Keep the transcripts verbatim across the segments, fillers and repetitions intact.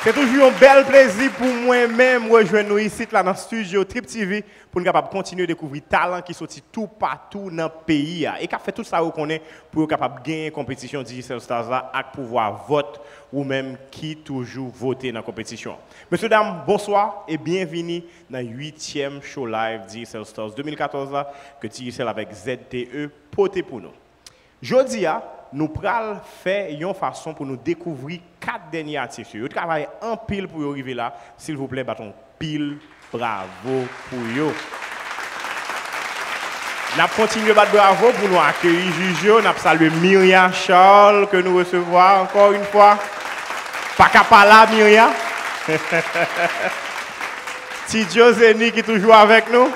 Se toujou yon bèl plezi pou mwen menm rejwenn nou isit la nan studio Trip T V pou n kapab kontinye dekouvri talan ki soti toupatou nan peyi a e k ap fè tout sa yo konnen pou yo kapab genyen konpetisyon Digicel Stars la ak pouvwa vòt ou menm ki toujou vote nan konpetisyon an. Mesye dam, bonswa e byenvini nan uityèm show live Digicel Stars de mil katòz la ke Digicel avèk Z T E pote pou nou. Jodi a, nou pral fè yon fason pou nou dekouvri kat dènye atis yo. Yo travay anpil pou yo rive la. Silvouplè, bat yon pil bravo pou yo. N ap kontinye bat bravo pou nou akeyi jij yo. N ap salye Miria Charles ke nou resevwa ankò yon fwa. Pa ka pa la, Miria. Ti Djo Zeni ki toujou avèk nou.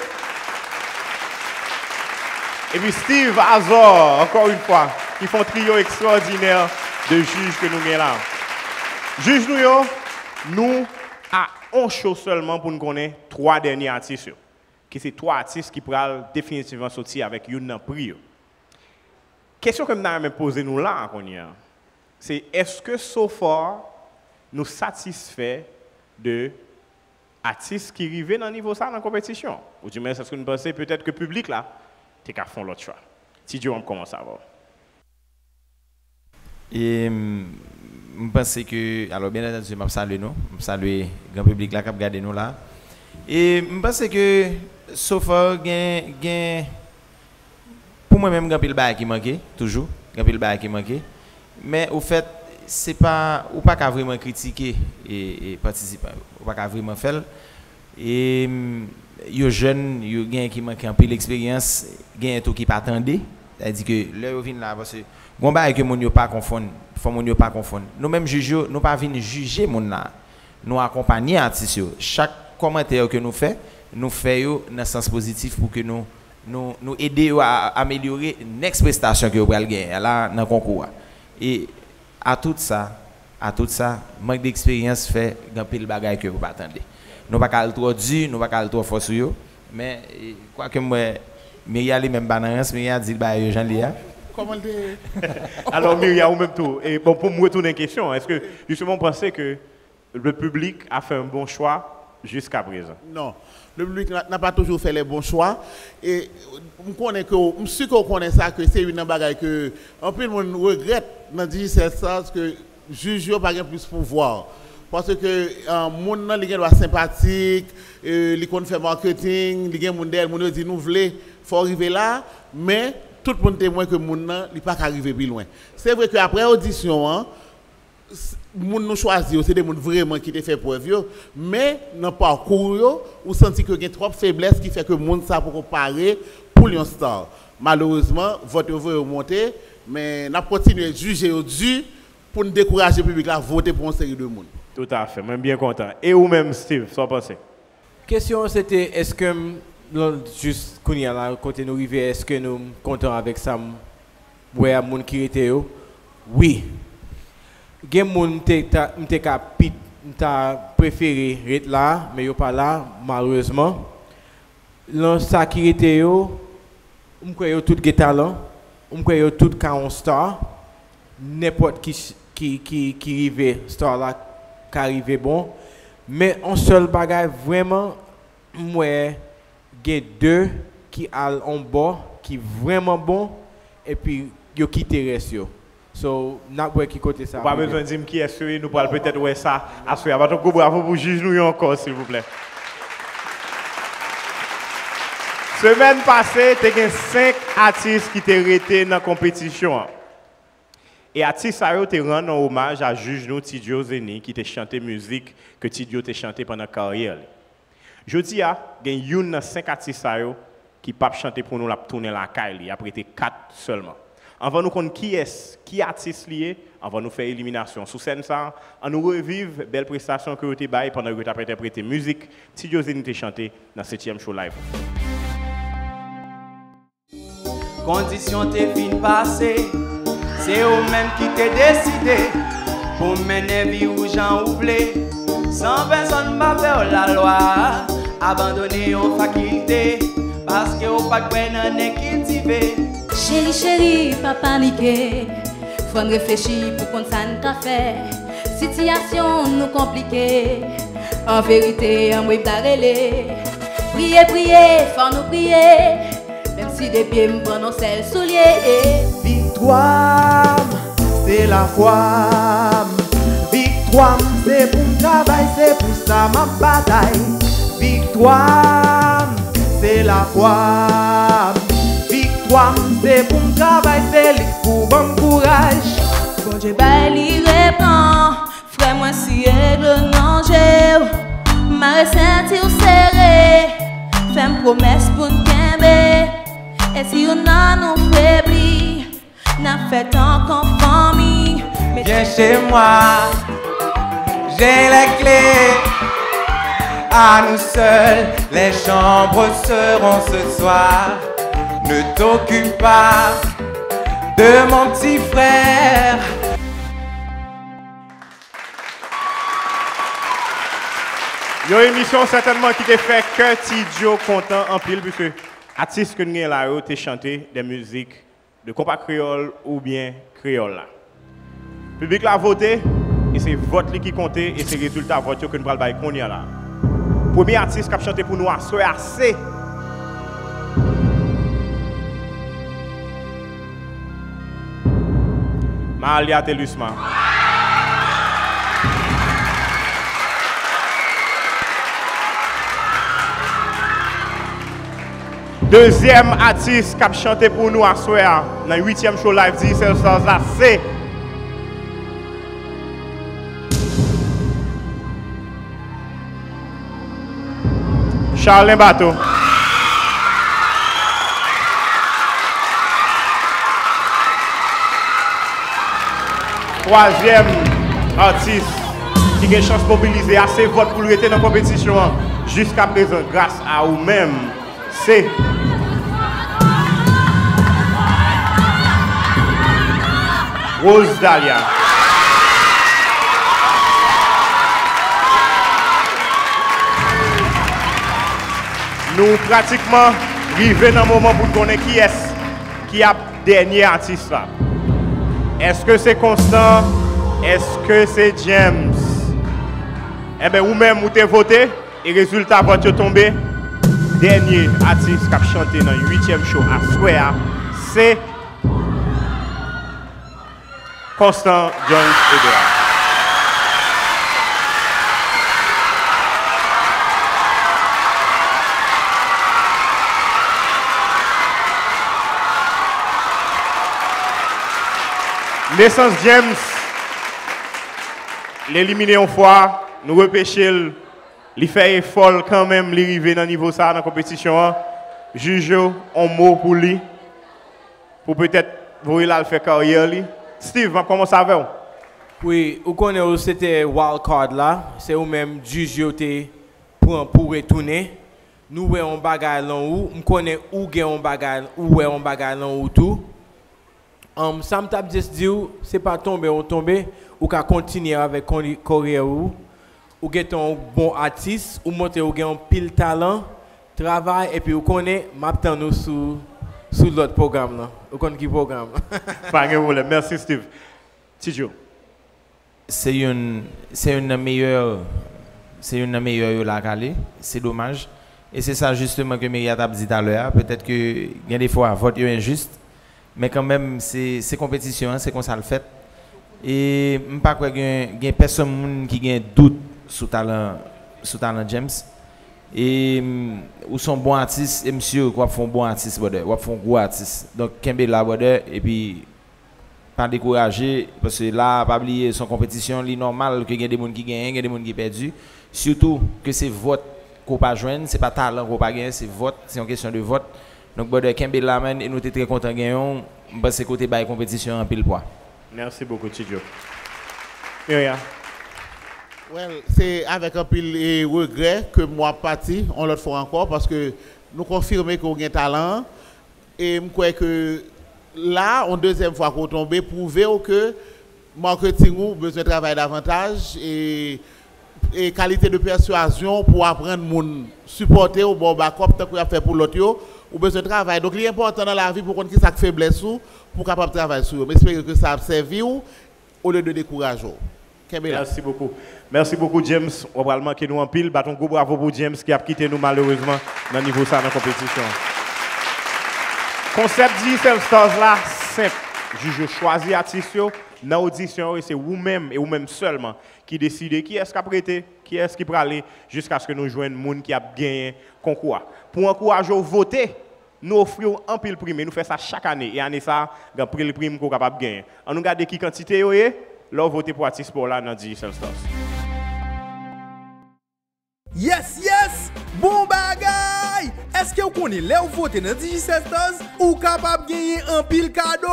Epi Steve Azor, ankò yon fwa, ki fè yon triyo ekstraòdinè de jij ke nou gen la. Jij nou yo, nou a on cho sèlman pou n konnen twa dènye atis yo, ki se twa atis ki pral definitivman soti avèk youn nan pri yo. Kesyon ke m ta renmen poze nou la a kounye a, se èske so far nou satisfè de atis ki rive nan nivo sa nan konpetisyon? Oudimwens, èske nou panse petèt ke piblik la te ka fè yon lòt chwa? Ti Djo, m ap kòmanse avè w. E m panse ke, alò, byen antandi, m ap salye nou, m ap salye gran piblik la k ap gade nou la. E m panse ke so far gen, gen, pou mwen menm, gen anpil bagay ki manke, toujou, gen anpil bagay ki manke. Men ofèt, se pa, ou pa ka vrèman kritike e, e patisipan yo, ou pa ka vrèman fè l. E, yo jèn, yo genyen ki manke anpil eksperyans, genyen tou ki pa tande. Sa vle di ke lè yo vin la, paske gon bagay ke moun yo pa konfonn, fò moun yo pa konfonn. Nou menm jij yo, nou pa vin jije moun la. Nou akonpanye atis yo. Chak kòmantè ke nou fè, nou fè yo nan sans pozitif pou ke nou, nou, nou ede yo a amelyore next prestasyon ke yo pral genyen la nan konkou a. E a tout sa, a tout sa, mank de eksperyans fè gen anpil bagay ke yo pa tande. Nou pa ka al twò di, nou pa ka al twò fò sou yo, men, e, kwake m wè Miria li menm pa nan rans, Miria di l bagay yo jan l ye a. Kòman l te ye? Alò, Miria, ou menm tou, e, bon, pou m retounen kesyon an, èske, jisteman, ou panse ke le public a fait un bon choix jusqu'à présent? Non. Le public n'a, n'a pas toujours fait les bons choix. E m konnen ke, m si ke w konnen sa, ke se youn nan bagay ke anpil moun regrèt nan Digicel Stars, ke jij yo pa gen plis pouvwa. Paske, e, moun nan, li gen dwa senpatik, e, li konn fè marketing, li gen moun dèyè l, moun yo di nou vle fè w rive la, men tout moun temwen ke moun nan, li pa ka rive pi lwen. Se vre ke apre odisyon an, s-, moun nou chwazi yo, se de moun vrèman ki te fè prèv yo, men nan pakou yo, ou santi ke gen twòp feblès ki fè ke moun sa poko pare pou l yon star. Malerezman, vòt yo voye yo monte, men n ap kontinye jije yo di pou n dekouraje piblik la vote pou yon seri de moun. Toutafè, mwen byen kontan. E ou menm, Steve, sa w panse? Kesyon an se te èske m, lan, jis kounye a la, kote nou rive, èske nou kontan avèk sa m wè a moun ki rete yo? Wi. Gen moun m te, ta, m te ka pit, m ta prefere ret la, men yo pa la, malerezman. Lan sa ki rete yo, m kwè yo tout gen talan, m kwè yo tout ka yon star, nenpòt ki, ki, ki, ki rive star la ka rive bon, men on sèl bagay vrèman m wè gen de ki al on bò ki vrèman bon epi yo kite rès yo. So, n ap wè ki kote sa ap rive. Ou pa bezwen di m kiyès yo ye, nou pral petèt wè sa aswè a. Bat yon gwo bravo pou jij nou yo ankò, silvouplè. Semèn pase, te gen senk atis ki te rete nan konpetisyon an. E atis sa yo te rann yon omaj a jij nou, Ti Djo Zeni, ki te chante mizik ke Ti Djo te chante pandan karyè li. Jodi a, gen youn nan senk atis sa yo ki p ap chante pou nou, l ap tounen lakay li, y ap rete kat sèlman. Anvan nou konn kiyès ki atis li ye, anvan nou fè eliminasyon sou sèn sa a, ann nou reviv bèl prestasyon ke yo te bay pandan yo t ap entèprete mizik Ti Djo Zeni te chante nan setyèm show live la. Kondisyon te fin pase, se ou menm ki te deside pou mennen vi ou jan ou vle, san pèsonn pa fè w lalwa, abandone yon fakilte paske ou pa t kwè nan nen kiltive. Cheri, cheri, pa panike, fò n reflechi pou konn sa n ka fè. Sitiyasyon nou konplike. An verite, anmwe m ta rele. Priye, priye, fò nou priye. Menm si de pye m pran nan sèl soulye. Viktwa m, se lafwa m. Viktwa m, se pou m travay, se pou sa m ap batay. Viktwa m, se lafwa m. Viktwa m, se pou m travay, se li k pou ban m kouraj. Bondye bay, li repran. Frè mwen, si egle nan je w, mare senti w sere. Fè m pwomès pou n kenbe. E si youn nan nou febli, n ap fèt ankò fanmi. Viens chez moi, j'ai les clés. À nous seuls, les chambres seront ce soir. Ne t'occupe pas de mon petit frère. Yon emisyon sètènman ki te fè kè Ti Joe kontan anpil, piske atis ke n gen la yo te chante de mizik de konpa kreyòl oubyen kreyòl la. Piblik la vote, e se vòt li ki konte, e se rezilta vòt yo ke n pral bay kounye a la. Premye atis k ap chante pou nou aswè a se Mahalia Thelusma. Dezyèm atis k ap chante pou nou aswè a nan uityèm show live Digicel Stars la se Charlin Bato. Twazyèm atis ki gen chans mobilize ase vòt pou l rete nan konpetisyon an jiskaprezan gras a ou menm, se Rose Dahlia. Nou pratikman rive nan moman pou n konnen kiyès ki ap dènye atis la. Èske se Constant? Èske se James? Enben, ou menm, ou te vote, e rezilta vòt yo tonbe. Dènye atis k ap chante nan uityèm show aswè a, se Constant Jones Edouard. Nesans James, l elimine yon fwa, nou repeche l, li fè efò l kanmenm, li rive nan nivo sa a nan konpetisyon an. Jij yo, on mo pou li, pou petèt voye l al fè karyè li. Steve, m ap kòmanse avè w. Wi, ou konnen ou se te wild card la, se ou menm jij yo te pran pou retounen. Nou wè yon bagay lan ou, m konnen ou gen yon bagay, ou wè yon bagay lan ou tou. Anm, sa m t ap just di w, se pa tonbe ou tonbe, ou ka kontinye avèk kori-, karyè ou. Ou gentan yon bon atis, ou montre ou gen anpil talan, travay, epi ou konnen m ap tann ou sou, sou lòt pwogram lan. Ou konn ki pwogram. Pa gen pwoblèm. Mèsi, Steve. Ti Joe. Se youn, se youn nan meyè, se youn nan meyè yo la k ale, se domaj. E se sa jisteman ke Meya t ap di talè a, petèt ke gen de fwa vòt yo enjis, men kanmenm se, se konpetisyon an, se konsa l fèt. E m pa kwè gen, gen pèsonn moun ki gen dout sou talan, sou talan James. E, mm, ou se yon bon atis, e m si ke w ap fè yon bon atis, brother. W ap fè yon gwo atis. Donk, kenbe la, brother, epi pa dekouraje, paske la, pa bliye, se yon konpetisyon, li nòmal ke gen de moun ki genyen, gen de moun ki pèdi. Sitou ke se vòt ke w pa jwenn, se pa talan ke w pa genyen, se vòt, se yon kesyon de vòt. Donk, brother, kenbe la, man, e nou te trè kontan genyen w. M panse ke w te bay konpetisyon an anpil pwa. Merci beaucoup, Ti Joe. Myriam. Well, se avèk anpil, e, regrè ke m ap pati yon lòt fwa ankò, paske nou konfime ke w gen talan an. E m kwè ke la, yon dezyèm fwa ke w tonbe, pwouve w ke marketing ou bezwen travay davantaj, e, e kalite de pèswazyon pou aprann moun sipòte w, ba w bakòp, tankou y ap fè pou lòt yo, ou bezwen travay. Donk, li enpòtan nan lavi pou w konn kisa k feblès ou, pou w kapab travay sou yo. M espere ke sa ap sèvi w, olye de dekouraje w. Kenbe la. Merci beaucoup. Merci beaucoup, James. Ou pral manke nou anpil. Bat yon gwo bravo pou James ki ap kite nou malerezman nan nivo sa nan konpetisyon an. Konsèp Digicel Stars la senp. Jij yo chwazi atis yo nan odisyon yo e se ou menm e ou menm sèlman ki deside kiyès k ap rete, kiyès ki prale, jiskaske nou jwenn moun ki ap genyen konkou a. Pou ankouraje w vote, nou ofri w anpil prim e nou fè sa chak ane. E ane sa a, gen anpil prim ke w kapab genyen. Ann nou gade ki kantite yo ye lè w vote pou atis pa w la nan Digicel Stars. Yes, yes! Bon bagay! Èske w konnen lè w vote nan Digicel Stars, ou kapab genyen anpil kado?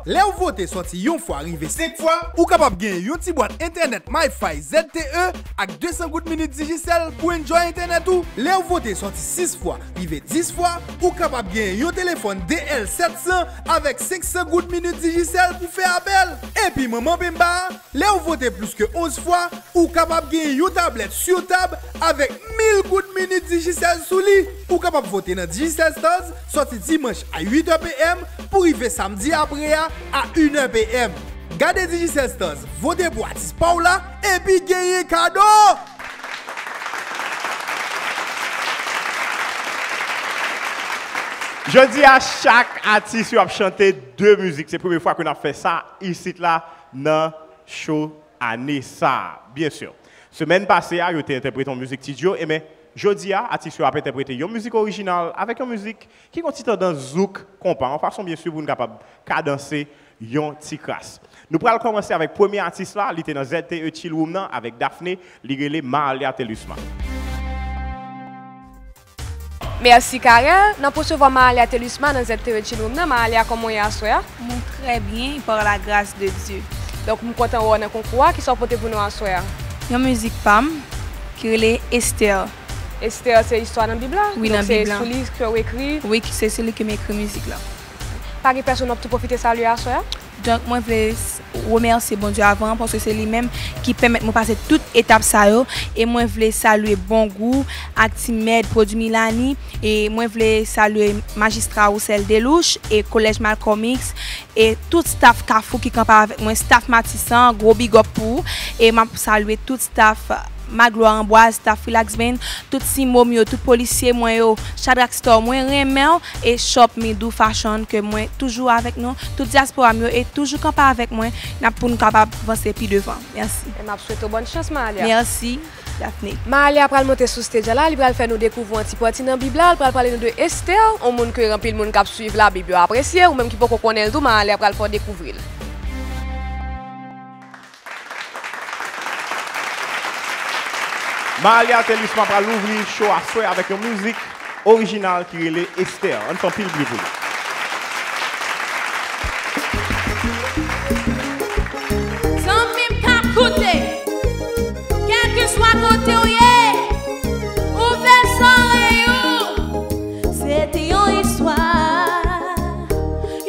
Lè w vote sòti yon fwa rive senk fwa, ou kapab genyen yon ti bwat entènèt MyFi Z T E ak de san goud minit Digicel pou enjoy entènèt ou. Lè w vote sòti sis fwa rive dis fwa, ou kapab genyen yon telefòn D L sèt san avèk senk san goud minit Digicel pou fè apèl. Epi manman penba, lè w vote plis ke onz fwa, ou kapab genyen yon tablèt sou tab avèk mil goud minit Digicel sou li. Ou kapab vote nan Digicel Stars sòti dimanch a uit è P M pou rive samdi apre a a inè P M. Gade Digicel Stars, vote pou atis pa w la, epi genyen kado! Jodi a, chak atis yo ap chante de mizik. Se premye fwa ke n ap fè sa isit la nan show ane sa a, byen si. Semèn pase a, yo te entèprete yon mizik Ti Djo, ebyen, jodi a, atis yo ap entèprete yon mizik orijinal avèk yon mizik ki gon ti tandans zouk, konpa, yon fason byen si pou n kapab kadanse yon ti kras. Nou pral kòmanse avèk premye atis la, li te nan Z T E Chill Room nan avèk Daphné, li rele Mahalia Thelusma. Mèsi Carel. N ap resevwa Mahalia Thelusma nan Z T E Chill Room nan. Mahalia, kòman w ye aswè a? Mwen trè byen, par la grâce de Dieu. Donk, m kontan wè w nan konkou a. Kisa w pote pou nou aswè a? Yon mizik pa m ki rele Esther. Esther, se istwa nan Bib la? Wi, nan Bib la. Donk, se sou li ke w ekri? Wi, se sou li ke m ekri mizik la. Pa gen pèsonn w ap tou pwofite salye aswè a? Donk, mwen vle s-, remèsye Bondye avan, paske se li menm ki pèmèt mwen pase tout etap sa yo. E mwen vle salye Bon Gou ak Ti Mèd, pwodui Milani. E mwen vle salye Majistra Roussel Delouche e Kolèj Malcolm X e tout staff Kafou ki kanpe avèk mwen, staff Matisan, gwo big up pou ou. E m ap salye tout staff Magloire Amboise, staff Relax Band, tout Simo m yo, tout polisye mwen yo, Shadrack Store, mwen renmen w, e Shop Midou Fashion ke mwen toujou avèk nou, tout dyaspora m yo e toujou kanpe avèk mwen, n ap pou n kapab vanse pi devan. Mèsi. E m ap swete w bòn chans, Mahalia. Mèsi, Daphné. Mahalia pral monte sou stage la, li pral fè nou dekouvri yon ti pati nan Bib la, li pral pale nou de Esther, yon moun ke anpil moun k ap swiv Labib yo apresye, ou menm ki poko konnen l tou, Mahalia pral fè w dekouvri l. Mahalia Thelusma pral louvri show aswè avèk yon mizik orijinal ki rele Esther. Ann fè anpil bri pou li. Zanmi m k ap koute, kèlkeswa kote w ye, ouvè zòrèy ou. Se te yon istwa,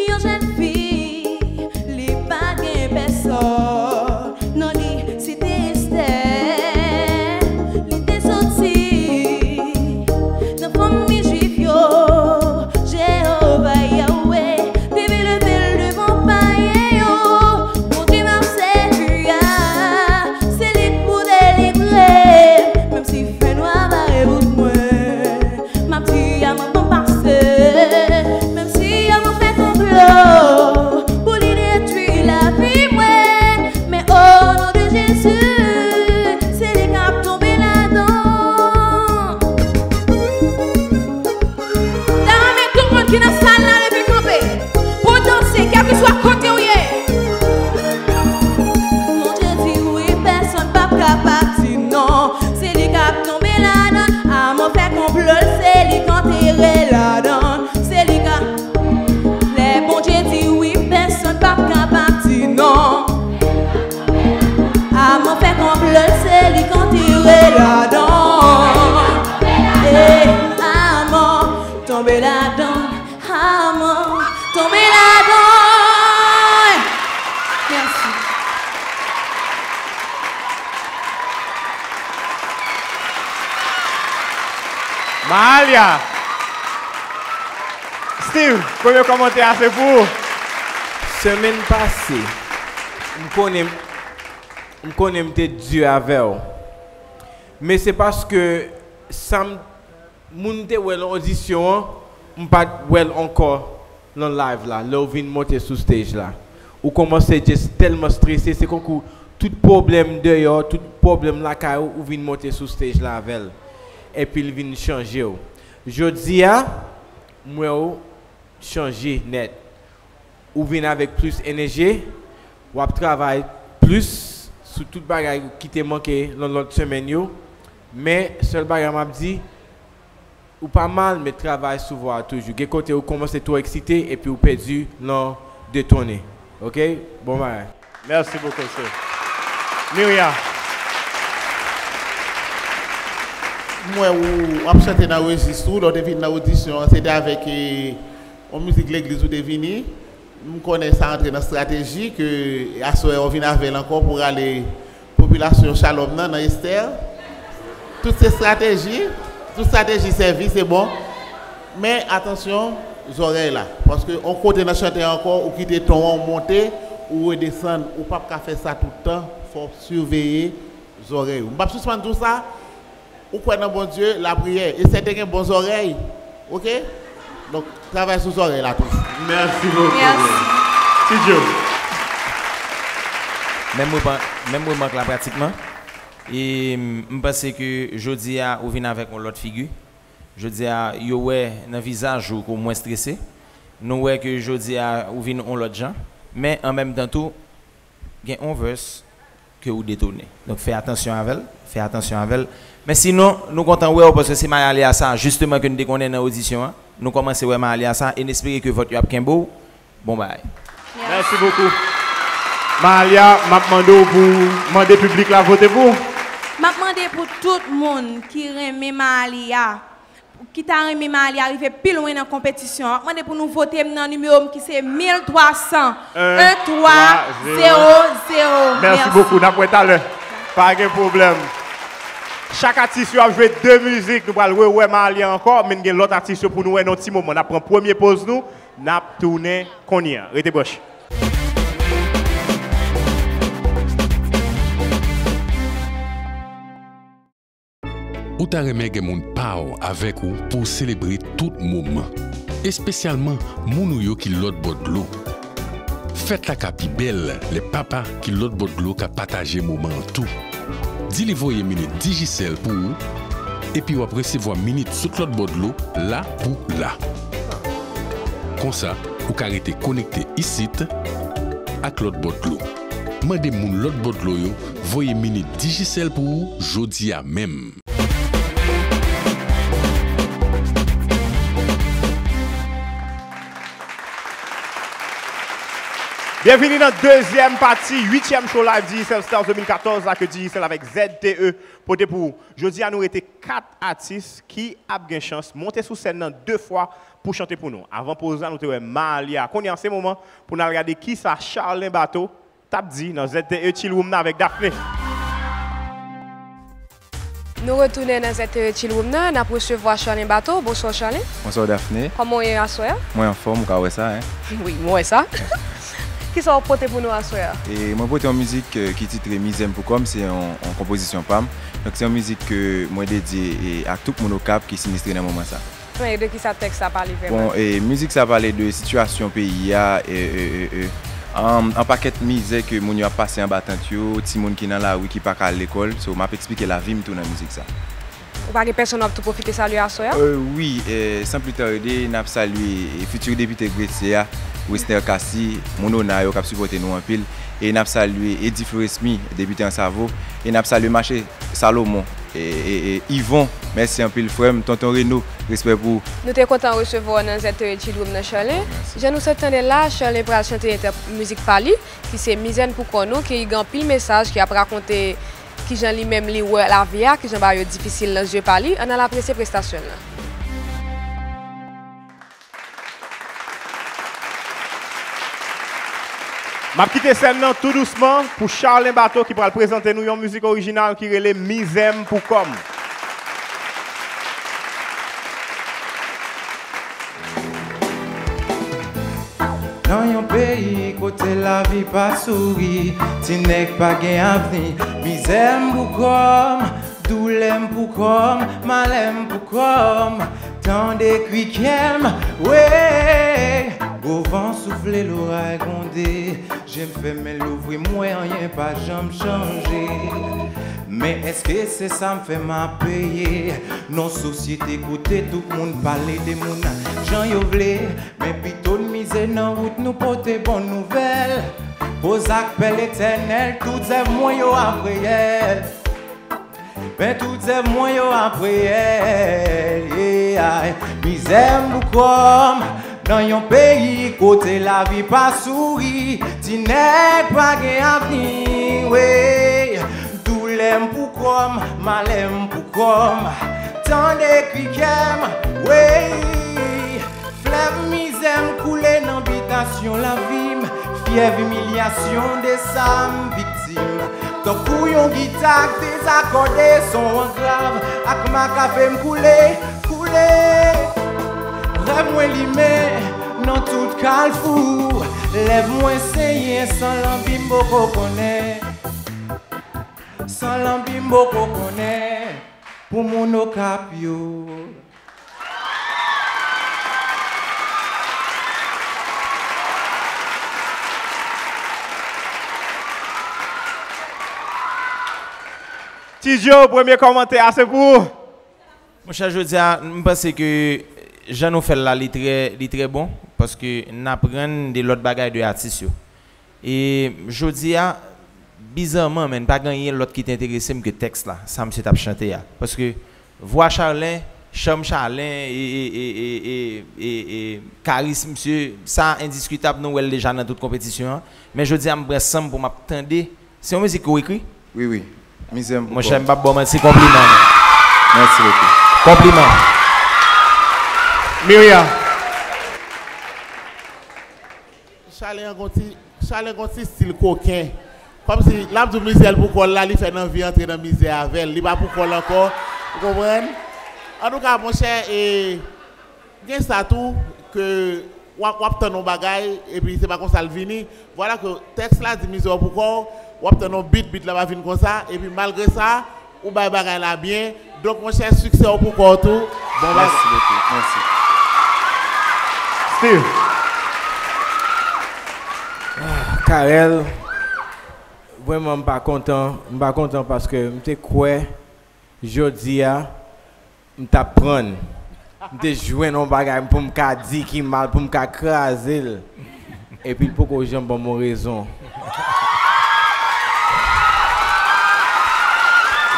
yon jèn fi, li pa gen pèsòn. Non li, se te Estè. Li te soti nan fanmi jwif yo. Jewova Yawe te vin leve l devan payen yo. Bondye m ap sèvi a, se li k pou delivre m. Menm si fènwa bare bout mwen, m ap di a mwen ban m pase. Menm si yo fè konplo pou li detwi lavi mwen, men o non de Jezi, se li k ap tonbe ladan. Dam, tout moun ki nan sal la, leve kanpe pou danse, kèlkeswa kote w ye. Bondye di wi, pèsonn p ap kapab di non. Se li k ap tonbe ladan. Amò fè konplo l, se li k antere ladan. Se li k ap, lè Bondye di wi, pèsonn p ap kapab di non. Amò fè konplo l, se li k antere ladan. Eh, amò tonbe ladan. Amò tonbe ladan. Mèsi. Mahalia. Steve, premye kòmantè a se pou ou. Semèn pase, m konnen M konnen m te di avè w. Men se paske sa m, moun m te wè nan odisyon an, m pa t wè l ankò nan live la, lè w vin monte sou stage la. Ou kòmanse just tèlman strese, se konkou tout pwoblèm deyò, tout pwoblèm lakay ou, ou vin monte sou stage la avè l. Epi l vin chanje w. Jodi a, m wè w chanje nèt. Ou vin avèk plis enèji, w ap travay plis sou tout bagay ki te manke nan lòt semèn yo. Men, sèl bagay m ap di, ou pa mal, men travay sou vwa a toujou. Gen kote ou kòmanse twò eksite epi ou pèdi nan detonnen. Oke? Bon bagay. Mèsi bokou, sè. Miria. M wè ou ap chante nan rejis ou, lè w te vin nan odisyon an, se te avèk, e, yon mizik legliz ou te vini. M konnen sa antre nan estrateji ke aswè a w vin avè l ankò pou rale popilasyon Shalom nan, nan Esther. Tout se estrateji, tout estrateji sèvi, se bon. Men atansyon, zòrèy la. Paske yon kote nan chante ankò, ou kite ton an, ou monte, ou redesann, ou p ap ka fè sa tout tan, fò w siveye zòrèy ou. M p ap sispann di w sa, ou kwè nan Bondye, lapriyè, e sèten gen bon zòrèy, oke? Donk, travay sou zòrèy la tou. Mèsi bokou. Mèsi. Ti Joe. Menm remak, menm remak la pratikman. E m panse ke jodi a, ou vin avèk yon lòt figi. Jodi a, yo wè nan vizaj ou ke w mwens strese. Nou wè ke jodi a, ou vin yon lòt jan. Men an menm tan tou, gen yon verse ke ou detone. Donk, fè atansyon avè l, fè atansyon avè l. Men sinon, nou kontan wè w paske se Mahalia sa, jisteman, ke n te konnen nan odisyon an. Nou kòmanse wè Mahalia sa e n espere ke vòt yo ap kenbe w. Bon bagay. Mèsi bokou. Mahalia, m ap mande w pou mande piblik la vote pou ou. M ap mande pou tout moun ki renmen Mahalia, ki ta renmen Mahalia rive pi lwen nan konpetisyon an, m ap mande pou nou vote m nan nimewo m ki se mil twa san. En, twa, zewo, zewo. Mèsi bokou. N ap wè talè. Pa gen pwoblèm. Chak atis yo ap jwe de mizik. Nou pral rewè Mahalia ankò, men n gen lòt atis yo pou nou wè nan yon ti moman. N ap pran premye poz nou. N ap tounen kounye a. Rete branche. Ou ta renmen gen moun pa w avèk ou pou w selebre tout moman, espesyalman moun ou yo ki lòt bò dlo. Fèt la ka pi bèl lè papa ki lòt bò dlo ka pataje moman an tou. Di li voye minit Digicel pou ou, epi w ap resevwa minit sot lòt bò dlo la pou la. Konsa, ou ka rete konekte isit ak lòt bò dlo. Mande moun lòt bò dlo yo voye minit Digicel pou ou jodi a menm. Byenvini nan dezyèm pati uityèm show live Digicel Stars de mil katòz la ke Digicel avèk Z T E pote pou ou. Jodi a, nou rete kat atis ki ap gen chans monte sou sèn nan de fwa pou chante pou nou. Avan poz la, nou te wè Mahalia. Kounye a, se moman pou n al gade kisa Charlin Bato t ap di nan Z T E Chill Room nan avèk Daphné. Nou retounen nan Z T E Chill Room nan, n ap resevwa Charlin Bato. Bonswa, Charlin. Bonswa, Daphné. Kòman w ye aswè a? Mwen anfòm, ou ka wè sa, en. Wi, mwen wè sa. Kisa w ap pote pou nou aswè a? E mwen pote yon mizik, eh, ki titre Mizè m pou kò m, se yon, yon konpozisyon pa m. Donk, se yon mizik ke mwen dedye, eh, ak tout moun Okap ki sinistre nan moman sa. Men de kisa tèks sa pale vrèman? Bon, e, mizik sa pale de sitiyasyon peyi a, e, e, e, e, an, an pakèt mizè ke moun yo ap pase anba tant yo, timoun ki nan lari ki pa ka al lekòl. So, m ap eksplike lavi m tou nan mizik sa. Ou pa gen pèsonn w ap tou pwofite salye aswè a? Euh, wi, e, san pli tarde, n ap salye, e, fiti depite Gresye a, Wesner Cassy, moun Ona yo k ap sipòte nou anpil. E n ap salye Eddy Floresmy, depite Ansavo. E n ap salye Mache Salomon. E, e, e, Yvon, mèsi anpil, frè m. Tonton Reno, respè pou ou. Nou te kontan resevwa w nan Z T E Chill Room nan, Charlin. Mèsi. Jan nou sot tande l la, Charlin pral chante entè-, mizik pa li, ki se Mizè n pou kò nou, ki gen anpil mesaj, ki ap rakonte kijan li menm li wè lavi a, kijan bagay yo difisil nan zye pa li. Ann al apresye prestasyon l lan. M ap kite sèn nan tou dousman pou Charlin Bato ki pral prezante nou yon mizik orijinal ki rele Mizè m pou kò m. Nan yon Peyi kote lavi pa souri, ti nèg pa gen avni. Mizè m pou kò m, doulè m pou kò m, malè m pou kò m. Tande kri kè m, wey. Gwo van soufle, loray gwonde. Je m fèmen, louvri, m wè anyen pa janm chanje. Men èske se sa m fè m ap peye? Non, sosyete kote tout moun pale de moun jan yo vle. Men pito n mize nan wout nou pote bon nouvèl. Koz ak pè Letènèl, tout zèv mwen yo ap reyèl. Men tout zèv mwen yo ap reyèl, yeah. Mizè m pou kò m, nan yon peyi kote lavi pa souri, ti nèg pa gen avni, wey. Doulè m pou kò m, malè m pou kò m, tande kri kè m, wey. Flèv mizè m koule nan bitasyon lavi m, fyèv imilyasyon de sa m viktim. Tankou yon gita k dezakòde, son an grav ak makafe m koule, koule. Rèv mwen limen nan tout kalfou, lèv mwen senyen san lanbi m poko konnen, san lanbi m poko konnen, pou moun Okap yo. Ti Joe, premye kòmantè a se pou ou. Monchè, jodi a, m panse ke jan nou fè l la, li trè, li trè bon, paske n aprann de lòt bagay de atis yo. E jodi a, bizarman, men pa gen anyen lòt ki te enterese m ke tèks la, sa misye t ap chante a. Paske vwa Charlin, cham Charlin, e, e, e, e, e, e, e karis misye, sa endiskitab, nou wè l deja nan tout konpetisyon an. Men jodi a, m pran san m pou m ap tande. Se yon mizik ke w ekri? Wi, wi. Mizè m pou kò m. Monchè, m p ap ba w manti, konpliman, man. Mèsi bokou. Konpliman. Miria. Chalen an gon ti, Chalen gon ti stil koken. Kòmsi l ap di w mizè l pou kò l la, li fè n anvi antre nan mizè avè l. Li pa pou kò l ankò. Ou konprann? Antouka, monchè, e, gen sa tou, ke w ap, w ap tann yon bagay, epi se pa konsa l vini. Vwala ke tèks la di mizè w pou kò w, w ap tann yon bit, bit la pa vin konsa, epi malgre sa, ou bay bagay la byen. Donk, monchè, siksè w pou kò w tou. Bon bagay. Mèsi bokou. Mèsi. Steve. Ah, Carel, vrèman, m pa kontan. M pa kontan paske m te kwè jodi a, m t ap prann. M te jwenn yon bagay pou m ka di ki mal, pou m ka kraze l. Epi l poko janm ban m yon rezon.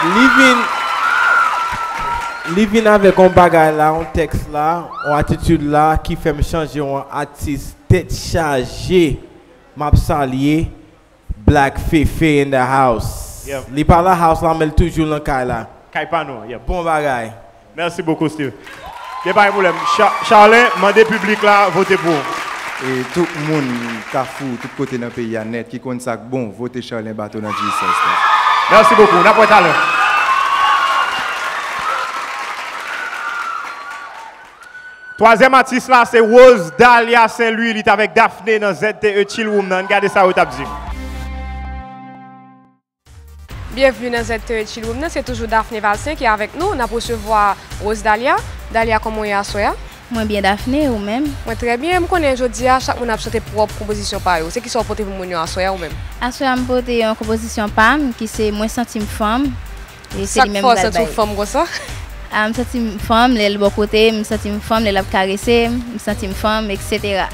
Li vin, li vin avèk yon bagay la, yon tèks la, yon atitid la ki fè m chanje yon atis tèt chaje. M ap salye Black Fefe in the house. Yep. Li pa la house la, men l toujou nan kay la. Kay pa nou, yep. Bon bagay. Mèsi bokou, Steve. Gen pa gen pwoblèm. Cha-, Charlin, mande piblik la vote pou ou. E tout moun Kafou, tout kote nan peyi a nèt, ki konn sa k bon, vote Charlin Bato nan Jesus Christ. Mèsi bokou. N ap wè talè. Twazyèm atis la, se Rose Dalia Saint Louis, li t avèk Daphné nan Z T E Chill Room nan. Ann gade sa yo t ap di. Byenvni nan Z T E Chill Room nan, se toujou Daphné Valcin ki avèk nou. N ap resevwa Rose Dalia. Dalia, kòman w ye aswè a? Mwen byen, Daphné, ou menm? Mwen trè byen. M konnen jodi a, chak moun ap chante pwòp konpozisyon pa yo. Se kisa w pote pou moun yo aswè a, ou menm? Aswè a, m pote yon konpozisyon pa m, ki se Mwen santi m fanm. E se li menm m pral bay. Sa k fè w santi w fanm konsa? Ah, m santi m fanm lè l bò kote m, m santi m fanm lè l ap karese m, m santi m fanm, et cetera.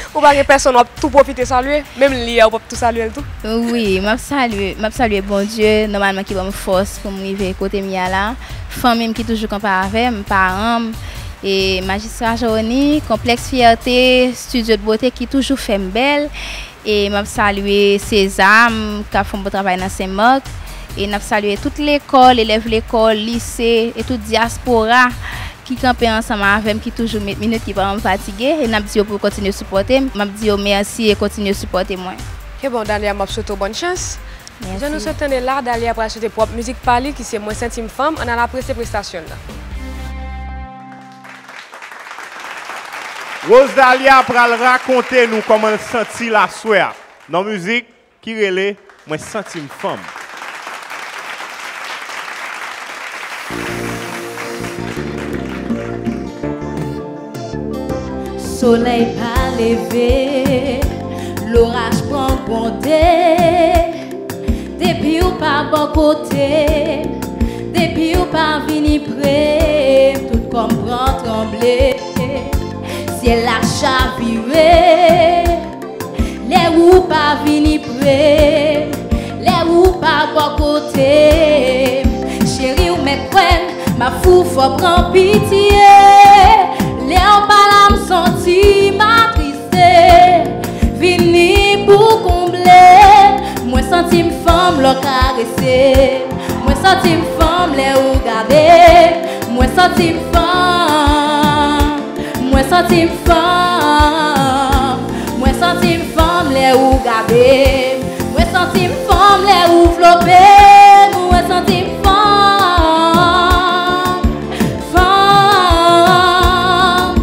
Ou pa gen pèsonn w ap tou pwofite salye? Menm li a, ou p ap tou salye l tou? Wi, m ap salye, m ap salye Bondye, nòmalman, ki ban m fòs pou m rive kote m ye a la. Fanmi m ki toujou kanpe avè m, paran m, e Majistra Johnny, Konplèks Fyète, Studio de Beauté ki toujou fè m bèl. E m ap salye Sezam, k ap fè yon bon travay nan Sen Mak. E n ap salye tout lekòl, elèv lekòl, lise, e tout dyaspora ki kanpe ansanm avè m, ki toujou met minit, ki pa janm fatige. E n ap di yo pou yo kontinye sipòte m. M ap di yo mèsi e kontinye sipòte mwen. Ke bon, Dalia, m ap swete w bòn chans. Mèsi. Jan nou sot tande la, Dalia pral chante pwòp mizik pa li, ki se Mwen santi m fanm. Ann al apresye prestasyon l lan. Rosedalia pral rakonte nou kòman l santi l aswè a nan mizik ki rele Mwen santi m fanm. Solèy pa leve, loraj pran gwonde. Depi w pa bò kote m, depi w pa vini pre m, tout kò m pran tranble. Syèl la chavire. Lè ou pa vini pre m, lè ou pa bò kote m, cheri w mèt kwè m, m ap fou fò pran pitye. Lè w pa la m santi m atriste, vini pou konble. Mwen santi m fanm lè w karese m, mwen santi m fanm lè ou gade m, mwen santi m fanm. Mwen santi m fanm, mwen santi m fanm lè ou gade m. Mwen santi m fanm lè ou vlope m, mwen santi m fanm, fanm.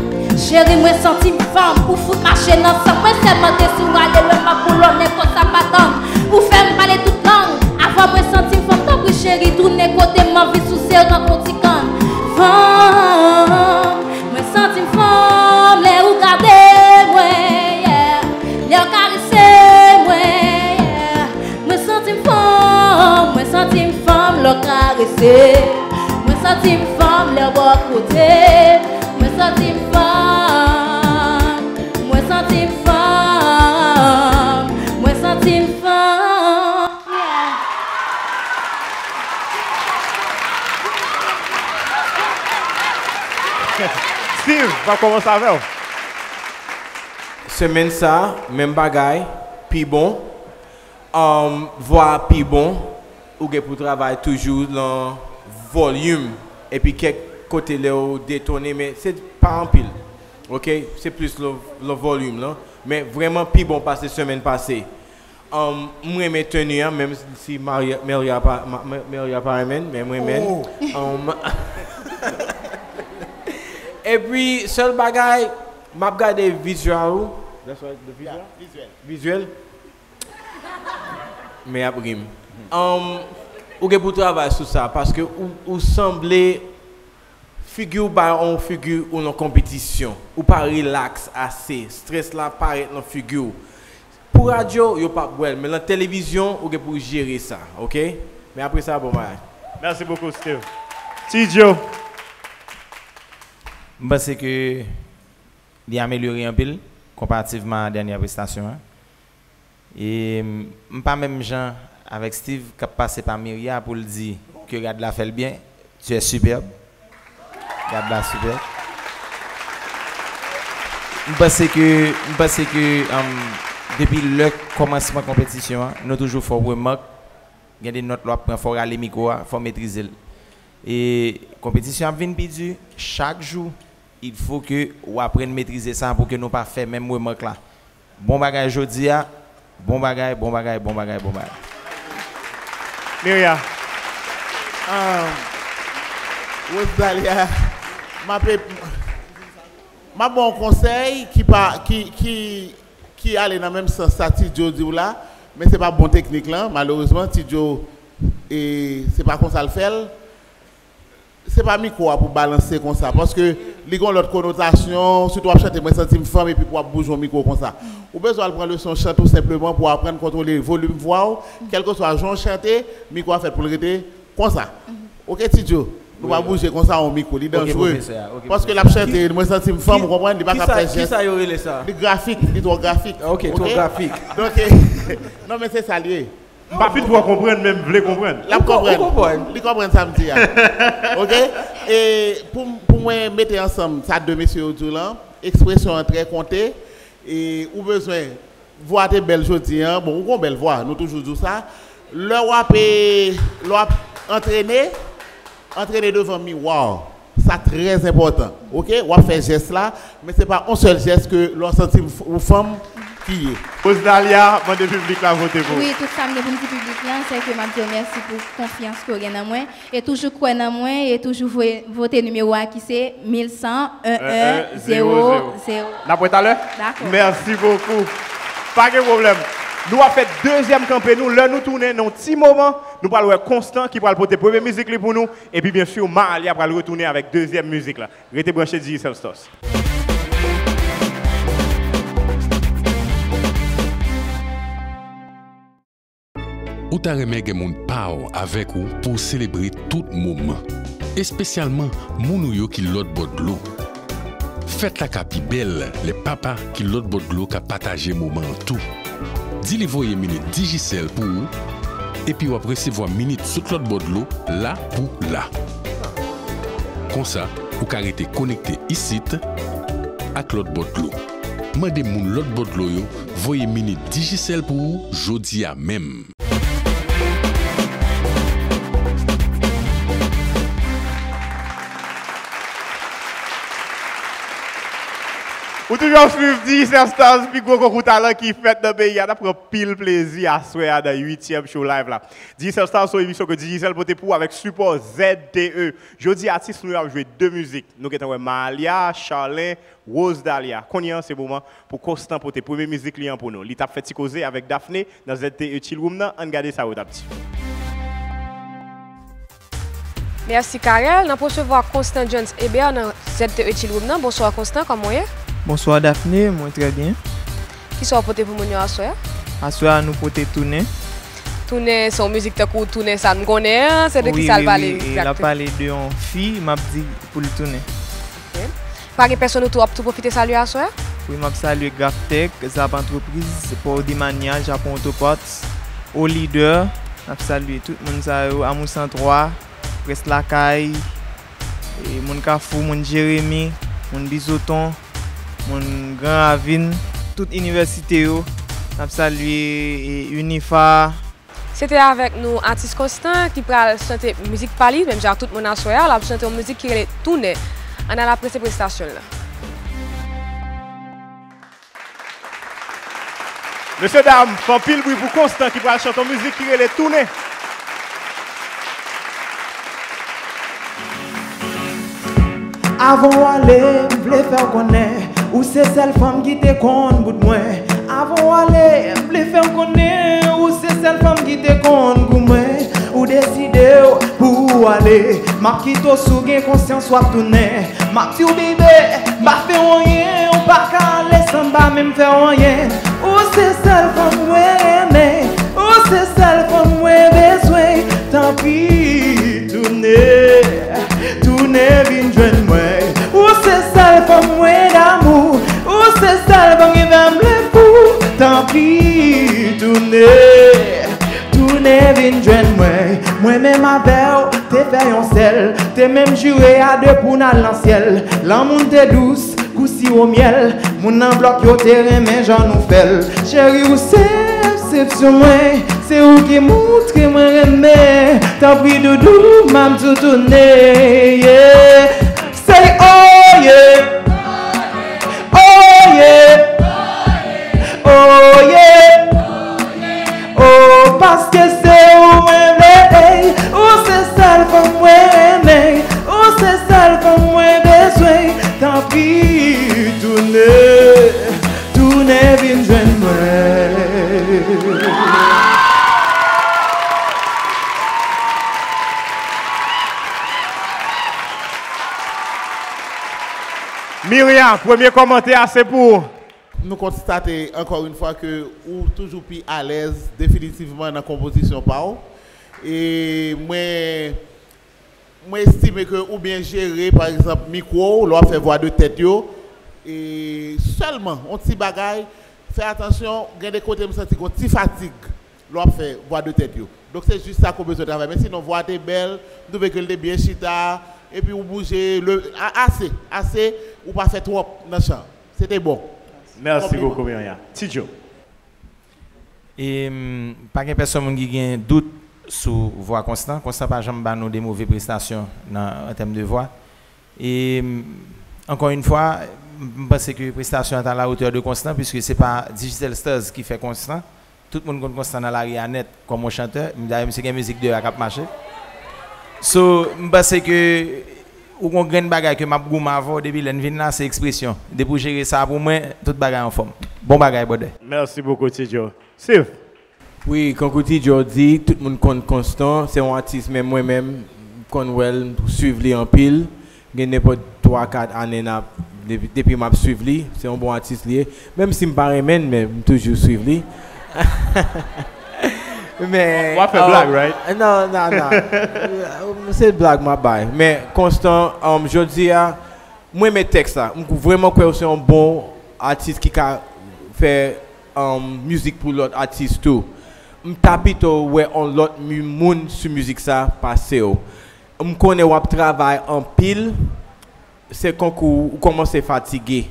Cheri, mwen santi m fanm, ou fout mache nan san mwen sèlman te sou ale lòt pa pou lòt nèg konsa pa tann. Ou fè m pale tout lang, avan mwen santi m fanm, tanpri cheri, tounen kote m, m anvi souse w tankou ti kann. Fanm. Mwen santi m fanm lè ou gade mwen, yeah. Lè w karese mwen, yeah. Mwen santi m fanm, mwen santi m fanm lè w karese. Mwen santi m fanm lè w bò kote. Mwen santi m fanm, mwen santi m fanm, mwen santi m fanm. Steve, m ap kòmanse avè w. Semèn sa, menm bagay, pi bon. Um, vwa a pi bon. Ou gen pou travay toujou nan volim. Epi kèk kote lè w detone, men se pa anpil. Ok? Se plis lo, lo volim lan. Men vrèman pi bon pase semèn pase. Um, m renmen teni an, menm si Maria, Maria pa, ma, ma, Maria pa renmen, men m renmen. Um, epi, sèl bagay, m ap gade vizual ou. That's right, the visual? Vizuel. Men ap rim. Um, ou gen pou travay sou sa, paske ou, ou sanble Figi w bay on figi ou nan konpetisyon. Ou pa rilaks ase. Strès la parèt nan figi w. Pou radyo, yo p ap wè l, men nan televizyon, ou gen pou w jere sa, oke? Men apre sa, bon bagay. Merci beaucoup, Steve. Ti Joe. M panse ke li amelyore anpil konparativman a dènye prestasyon an. E m pa menm jan avèk Steve k ap pase pa Miria pou l di ke rad la fè l byen. Tu es superbe. Rad la superbe. M panse ke, m panse ke um, depi lè kòmansman konpetisyon an, nou toujou fè w remak. Gen de nòt lè w ap pran, fò w rale mikwo a, fò w metrize l. E konpetisyon ap vin pi di chak jou. Il faut que ou aprann metrize sa pou ke nou pa fè menm remak la. Bon bagay jodi a. Bon bagay, bon bagay, bon bagay, bon bagay. Miria. Ah, Rosedalia, m ap m ap ba w konsèy ki pa ki ki ki ale nan menm sans sa Ti Joe di w la, men se pa bon teknik lan, malerezman Ti Joe e se pa konsa l fè l. Se pa mikwo a pou balanse konsa, paske li gen yon lòt konotasyon, sitou w ap chante mwen santi m fanm epi pou w ap bouje yon mikwo konsa. Ou bezwen al pran leson chante ou senpleman pou w aprann kontwole volim vwa w, kèlkeswa jan w chante, mikwo a fèt pou l rete konsa. Oke Ti Joe, nou pa bouje konsa yon mikwo, li danjre. Paske l ap chante mwen santi m fanm, ou konprann, li pa ka fè jès. Li grafik, li twò grafik. Oke, twò grafik. Donk, non men se sa l ye. M pa fin twò konprann, men m vle konprann. L ap konprann. Li konprann sa m di a. Oke? E pou, pou mwen mete ansanm sa de mesye yo di w lan, ekspresyon an trè konte. E ou bezwen, vwa te bèl jodi an. Bon, ou gon bèl vwa, nou toujou di w sa. Lè w ap, lè w ap antrene, antrene devan miwa. Sa trè enpòtan. Oke? W ap fè jès la, men se pa yon sèl jès ke lè w santi w fanm, ki ye. Rosdalia, mande piblik la vote pou ou. Wi, tout sa m gen pou m di piblik lan, se ke m ap di w mèsi pou konfyans ke w gen nan mwen. E toujou kwè nan mwen, e toujou voye, vote nimewo a ki se mil san, en, en, zewo, zewo. N ap wè talè? Dakò. Mèsi bokou. Pa gen pwoblèm. Nou ap fè dezyèm kanpe nou. Lè nou tounen nan yon ti moman, nou pral wè Constant ki pral pote premye mizik li pou nou. Epi, byen si, Malia pral retounen avèk dezyèm mizik la. Rete branche Digicel Stars. Ou ta renmen gen moun pa w avèk ou pou w selebre tout moman, espesyalman moun ou yo ki lòt bò dlo. Fèt la ka pi bèl lè papa ki lòt bò dlo ka pataje moman an tou. Di li voye minit Digicel pou ou, epi w ap resevwa minit sot lòt bò dlo la pou la. Konsa, ou ka rete konekte isit ak lòt bò dlo. Mande moun lòt bò dlo yo voye minit Digicel pou ou jodi a menm. Ou toujou ap swiv Digicel Stars, pi gwo konkou talan ki fèt nan peyi a. N ap pran pil plezi aswè a nan uityèm show live la. Digicel Stars se yon emisyon ke Digicel pote pou w avèk sipò Z T E. Jodi a, atis nou yo ap jwe de mizik. Nou gentan wè Malia, Charlin, Rosdalia. Kounye a, se moman pou Constant pote premye mizik li an pou nou. Li t ap fè ti koze avèk Daphné nan Z T E Chill Room nan. Ann gade sa yo t ap di. Mèsi, Carel. N ap resevwa Constant Jones Eber nan Z T E Chill Room nan. Bonswa, Constant, kòman w ye? Bonswa, Daphné, mwen trè byen. Kisa w pote pou moun yo aswè a? Aswè a, nou pote Tounen. Tounen, se yon mizik tankou Tounen sa n konnen an, se de kisa l pale egzakteman? Wi, wi, wi, l ap pale de yon fi, m ap di pou l tounen. Ok. Pa gen pèsonn ou tou ap tou pwofite salye aswè a? Wi, m ap salye Graftech, Zap Entreprise, Paw Dimania, Japon Auto Parts, Au Leader, m ap salye tout moun sa yo, Amour san twa, Près Lakay, e, moun Kafou, moun Jeremi, moun Bizoton, moun Gran Ravin, tout inivèsite yo, n ap salye, e, Unifa. Se te avèk nou atis Constant ki pral chante mizik pa li, menm jan ak tout moun aswè a, l ap chante yon mizik ki rele Tounen. Ann al apresye prestasyon l lan. Mesye dam, fè anpil bri pou Constant ki pral chante yon mizik ki rele Tounen. Avan w ale, m vle fè w konnen, ou se sèl fanm ki te konn bout mwen. Avan w ale, m vle fè w konnen, ou se sèl fanm ki te konn gou mwen. Ou deside w pou w ale, m ap kite w si w gen konsyans w ap tounen. M ap di w, baby, m pa fè w anyen, ou pa ka ale san m pa menm fè w anyen. Ou se sèl fanm mwen renmen, ou se sèl fanm mwen bezwen. Tanpri, tounen, tounen vin jwenn mwen. Ou se sèl fanm mwen damou, ou se sèl fanm ki fè m vle fou. Tanpri, tounen, tounen vin jwenn mwen. Mwen menm avè w te fè yon sèl, te menm jire a de pou n al nan syèl. Lanmou n te dous kou siwo myèl. Moun nan blòk yo te renmen jan nou fè l. Cheri, ou se eksepsyon mwen, se ou ki moutre mwen renmen. Tanpri doudou, m ap di w tounen, yeah. Say oh yeah, oh yeah, oh yeah, oh, paske se ou mwen vle, ey. Ou se sèl fanm mwen renmen, ou se sèl fanm mwen bezwen. Tanpri, tounen, tounen vin jwenn mwen. Myria, premye kòmantè a se pou ou. Nou konstate ankò yon fwa ke ou toujou pi alèz definitivman nan konpozisyon pa w. E mwen, mwen estime ke ou byen jere, pa egzanp, mikwo w, lè w ap fè vwa de tèt yo. E sèlman, yon ti bagay, fè atansyon, gen de kote m santi gen yon ti fatig lè w ap fè vwa de tèt yo. Donk, se jis sa ke w bezwen travay. Men sinon, vwa te bèl, m twouve ke l te byen chita, epi ou bouje, le, a, ase, ase, ou pa fè twòp nan chan. Se te bon. Mèsi bokou, Myria. Ti Joe. E, m, pa gen pèsonn moun ki gen dout sou vwa Constant. Constant pa janm ba nou de move prestasyon nan, an tèm de vwa. E, m, ankò yon fwa, M panse ke prestasyon an t à la hauteur de Constant, puisque se pa Digital Stars ki fè Constant. Tout moun konn Constant nan lari a nèt kòm yon chantè. Dayè, misye gen mizik deyò a k ap mache. So, m panse ke ou gon grenn bagay ke m ap goumen avè w depi lè n vin la, se ekspresyon. Depi w jere sa pou mwen, tout bagay anfòm. Bon bagay, brother. Merci beaucoup, Ti Joe. Steve. Wi, kankou Ti Joe di, tout moun konn Constant, se yon atis, men mwen menm, m konn wè l, m swiv li anpil. Gen nenpòt twa, kat ane n ap, depi, depi m ap swiv li, se yon bon atis li ye. Menm si m pa renmen l, men m toujou swiv li. Men, w ap fè blag, right? Non, non, non. Se blag m ap bay. Men Constant, um, jodi a, mwen renmen tèks la. M vrèman kwè w se yon bon atis ki ka fè, um, mizik pou lòt atis tou. M ta pito wè yon lòt mi-, moun sou mizik sa pase w. M konnen w ap travay anpil, se kankou ou kòmanse fatige.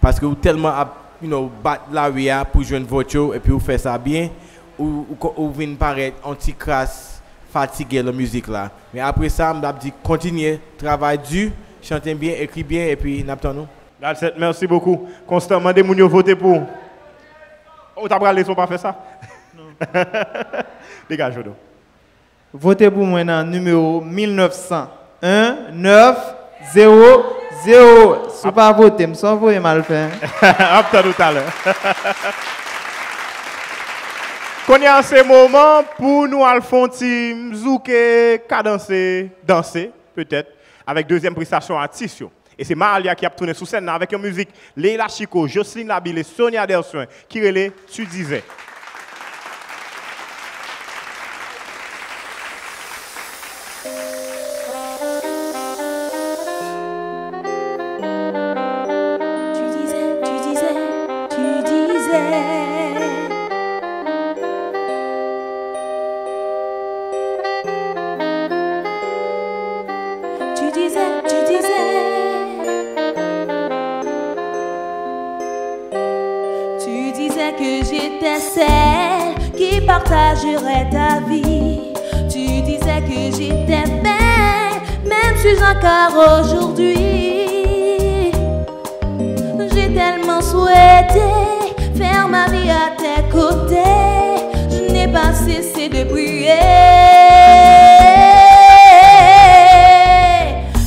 Paske ou tèlman ap, you know, bat lari a pou jwenn vòt yo, epi ou fè sa byen, ou, ou, ko- ou vin parèt yon ti kras fatige nan mizik la. Men apre sa, m ap di kontinye, travay di, chante byen, ekri byen, epi n ap tann ou. That's it, merci beaucoup. Constant, mande moun yo vote pou ou. Ou ta prale si w pa fè sa? Degaje w. Vote pou mwen nan nimewo mil nèf san en, nèf, zewo, zewo. Si w pa vote m, sa w voye m al fè? Ap tann ou talè. Kounye a, se moman pou nou al fè yon ti mzouke, kadanse, danse, petèt, avèk dezyèm prestasyon atis yo. E se Mahalia ki ap tounen sou sèn nan avèk yon mizik Leila Chico, Jocelyne Labille e Sonia Dersuin ki rele Tu disais. Tu disais, tu disais, tu disais. Tu disais, tu disais. Tu disais que j'étais celle qui partagerait ta vie. Tu disais que j'étais belle, même suis encore aujourd'hui. J'ai tellement souhaité faire ma vie à tes côtés. Je n'ai pas cessé de prier.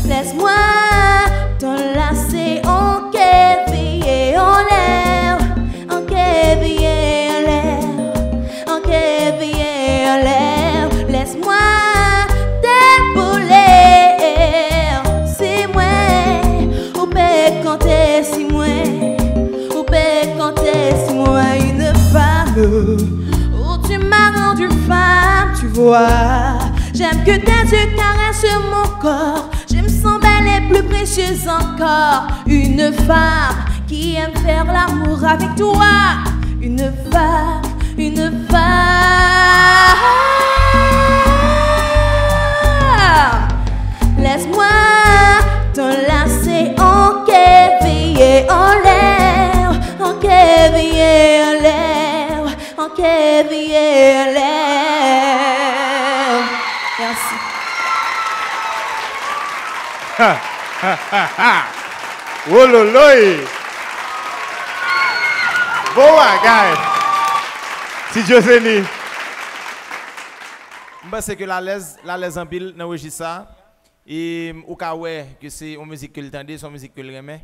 Laisse-moi t'enlacer, on kè veye anlè, on kè veye anlè, on kè veye anlè. Laisse-moi t'épauler. Si mwen, ou pe konte si mwen, ou pe konte si mwen. Une femme, oh, tu m'as rendu femme, tu vois. J'aime que tes yeux caressent mon corps. Je me sens belle et plus précieuse encore. Une femme qui aime faire l'amour avec toi. Une femme, une femme. Laisse-moi t'enlacer, on kè veye anlè, on kè veye anlè. An kè veye anlè. Mèsi. Wololoy! Bon bagay! Ti Joseni. M panse ke l alèz, l alèz anpil nan rejis sa. E ou ka wè ke se yon mizik ke l tande, se yon mizik ke l renmen.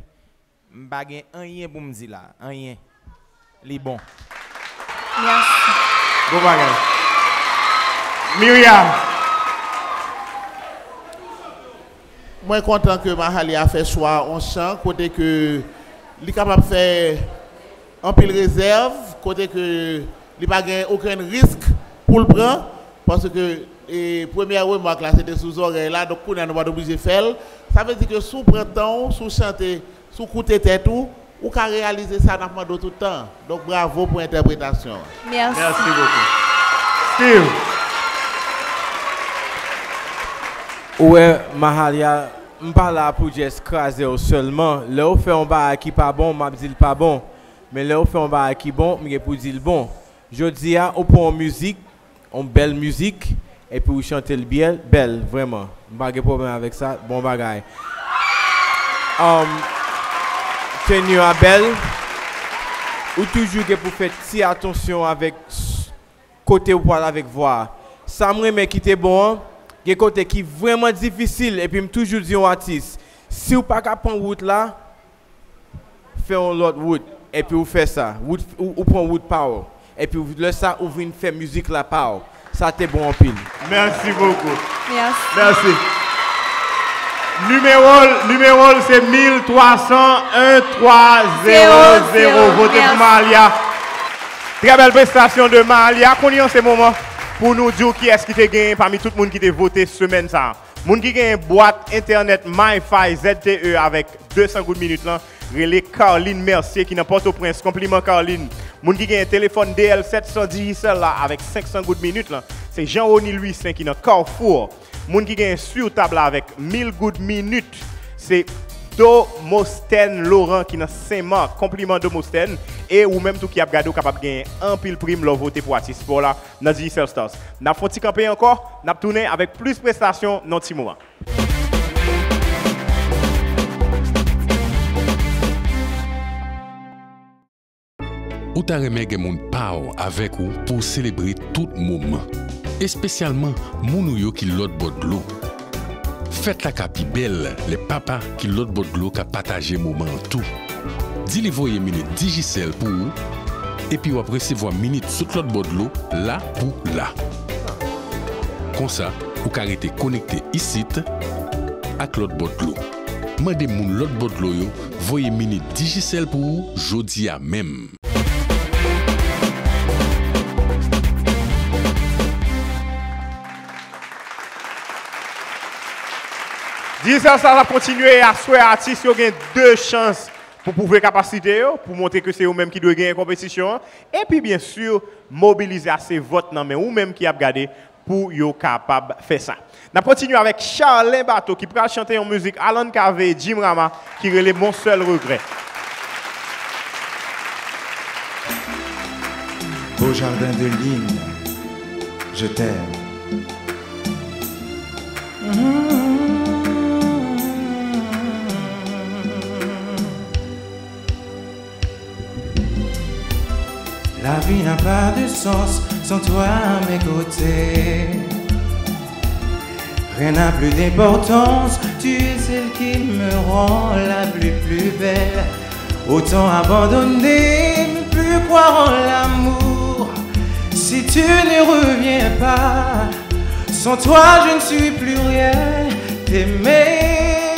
M pa gen anyen pou m di la, anyen. Li bon. Mèsi. Bon bagay. Myriam. Mwen kontan ke Mahalia fè chwa yon chan kote ke li kapab fè anpil rezèv, kote ke li pa gen okenn risk pou l pran, paske, e, premyè remak la, se te sou zòrèy la, donk kounye a nou pa t oblije fè l. Sa vle di ke si w pran tan w, si w chante, si w koute tèt ou, ou ka reyalize sa n ap mande w tout tan. Donk, bravo pou entèpretasyon an. Mèsi. Merci beaucoup. Steve. Ou wè, Mahalia, m pa la pou just kraze w sèlman. Lè w fè yon bagay ki pa bon, m ap di l pa bon. Men lè w fè yon bagay ki bon, m gen pou di l bon. Jodi a, ou pran yon mizik, yon bèl mizik, epi ou chante l byen, bèl, vrèman. M pa gen pwoblèm avèk sa, bon bagay. Um, Tennyo a bèl. Ou toujou gen pou fè ti atansyon avèk s- kote ou pral avèk vwa a. Sa m renmen ki te bon an, gen kote ki vrèman difisil, epi m toujou di yon atis, si w pa ka pran wout la, fè yon lòt wout, epi ou fè sa. Wout, ou, ou pran wout pa w. Epi ou- lè sa, ou vin fè mizik la pa w. Sa te bon anpil. Merci beaucoup. Merci. Merci. Nimewo l, nimewo l se mil twa san en twa zewo zewo. Vote pou Malia. Trè bèl prestasyon de Malia. Kounye an se moman pou nou di w kiyès ki te genyen pami tout moun ki te vote semèn sa a. Moun ki genyen bwat entènèt MiFi Z T E avèk de san goud minit lan, rele Carline Mercier ki nan Pòtoprens. Konpliman Carline. Moun ki genyen telefòn D L sèt san Digicel la avèk senk san goud minit lan, se Jean Rony Louissaint ki nan Carrefour. Moun ki genyen Sur Table la avèk mil goud minit, se Domostène Laurent ki nan Senmak. Konpliman Domostène. E ou menm tou ki ap gade, ou kapab genyen anpil prim lè w vote pou atis pa w la nan Digicel Stars. N ap fè yon ti kanpe ankò, n ap tounen avèk plis prestasyon nan yon ti moman. Ou ta renmen gen moun pa w avèk ou pou w selebre tout moman, espesyalman moun ou yo ki lòt bò dlo. Fèt la ka pi bèl lè papa ki lòt bò dlo ka pataje moman an tou. Di li voye minit Digicel pou ou, epi w ap resevwa minit sot lòt bò dlo la pou la. Konsa, ou ka rete konekte isit ak lòt bò dlo. Mande moun lòt bò dlo yo voye minit Digicel pou ou jodi a menm. Digicel Stars ap kontinye e aswè atis yo gen de chans pou pwouve kapasite yo, pou montre ke se yo menm ki dwe genyen konpetisyon an, epi byen si mobilize ase vòt nan men ou menm ki ap gade pou yo kapab fè sa. N ap kontinye avèk Charlin Bato ki pral chante yon mizik Alan Cavé e Jim Rama ki rele Mon Seul Regret. Beau jardin de Lynn, je t'aime. La vie n'a pas de sens sans toi à mes côtés. Rien n'a plus d'importance, tu es celle qui me rend la vie plus belle. Autant abandonner, ne plus croire en l'amour. Si tu ne reviens pas, sans toi je ne suis plus rien. T'aimer,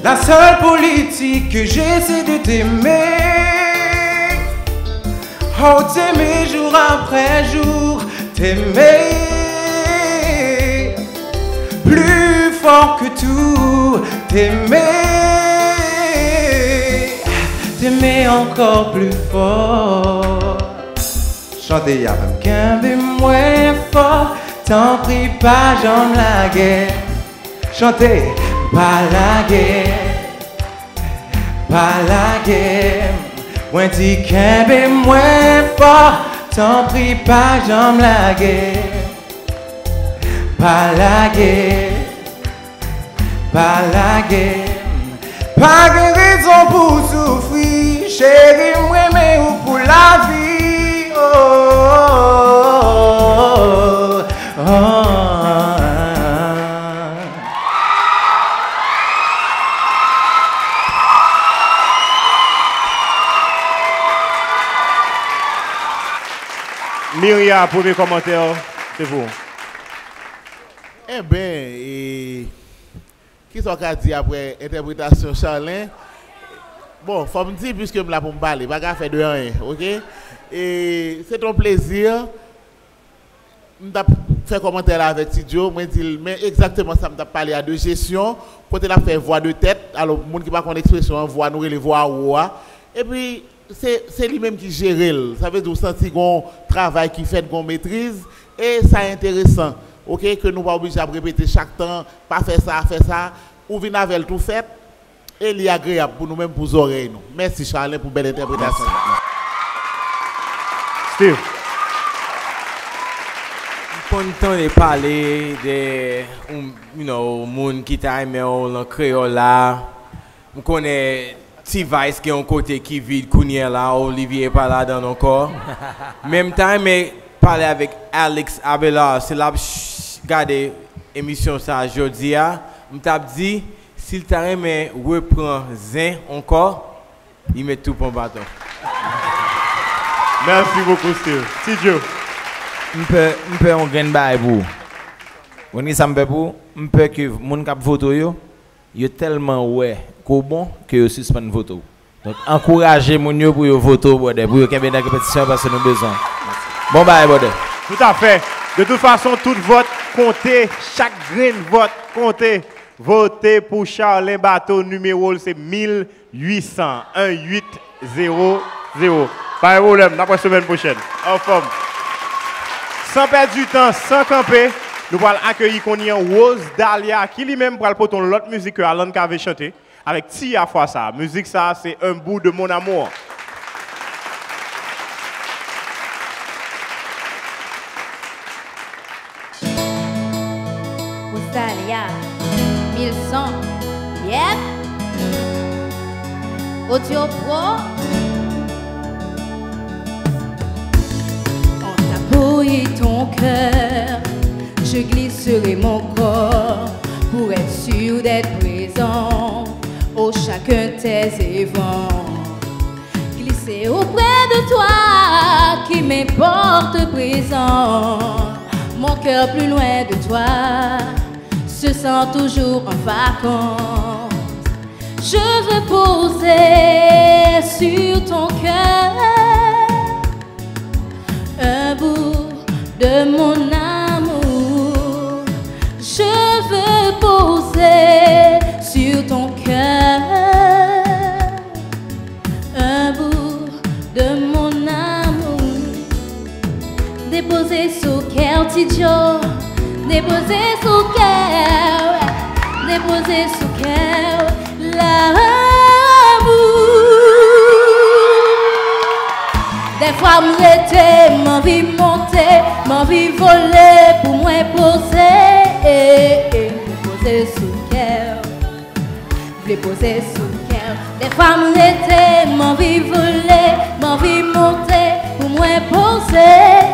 la seule politique que j'ai, c'est de t'aimer. Oh, t'aimer jour après jour, t'aimer plus fort que tout, t'aimer, t'aimer encore plus fort. Chante avè m, kenbe mwen fò, tanpri pa janm lage. Chante, pa lage, pa lage. Mwen di kenbe mwen fò, tanpri pa janm lage. Pa lage, pa lage. Pa gen rezon pou w soufri, cheri, m renmen ou pou lavi. Oh, oh, oh, oh. Miria, premye kòmantè, se pou ou. Enben, e, kisa w ka di apre entèpretasyon Charlin? Bon, fò m di, piske m la pou m pale, pa ka fè de anyen, oke? E, se t on plezi. M t ap fè kòmantè la avèk Ti Djo, mwen di l, men egzakteman sa m t ap pale a de jesyon, kote l ap fè vwa de tèt. Alò, moun ki pa konn ekspresyon an, vwa, nou rele vwa wo a. Epi, se, se li menm ki jere l. Sa vle di w santi gon travay ki fèt, gon metriz, e sa enteresan, oke, ke nou pa oblije ap repete chak tan, pa fè sa, fè sa, ou vin avè l tou fèt, e li agreyab pou nou menm, pou zòrèy nou. Mèsi, Charlin, pou bèl entèpretasyon. Steve. M konn tande pale de, um, you know, moun ki ta renmen w lan kreyòl la. M konnen T-Vice gen yon kote ki vid kounye a la, Olivier pa ladan l ankò. Men m ta renmen pale avèk Alex Abelard, si l ap ch-, gade emisyon sa a jodi a, m t ap di, si l ta renmen repran zen ankò, li met twoup an baton. Merci beaucoup, Steve. Ti Joe. M pè, m pè yon grenn bagay pou ou. Ou konn kisa m pè pou ou? M pè ke moun k ap vote w yo, yo tèlman wè ke w bon ke yo sispann vote w. Donk, ankouraje moun yo pou yo vote w, brother, pou yo kenbe nan konpetisyon an paske nou bezwen w. Bon bagay, brother. Tout à fait. De toute façon, tout vote konte, chak grenn vòt konte. Vote pou Charlin Bato, nimewo l se mil uit san, en uit zewo zewo. Pa gen pwoblèm, n ap wè semèn pwochèn. Anfòm. San pèdi tan, san kanpe, nou pral akeyi kounye a Rose Dahlia, ki li menm pral pote yon lòt mizik ke Alan Cavé chante, avèk Tia fwa sa. Mizik sa, se Un bout de mon amour. Rosalia, mil san, yep. Audio Pro. En ta peau et ton cœur, je glisserai mon corps pour être sûr d'être présent au chacun de tes évents. Glisser auprès de toi, qui m'importe présent. Mon cœur plus loin de toi se sent toujours en vacances. Je veux poser sur ton cœur un bout de mon amour. Je veux poser sur ton cœur un bout de mon amour. Depoze sou kè w, Ti Joe. Depoze sou kè w. Depoze sou kè w. Lanmou. Dèfwa m rete, m anvi monte, m anvi vole pou mwen poze. Poze sou kè w. Vle poze sou kè w. Dèfwa m rete, m anvi vole, m anvi monte pou mwen poze.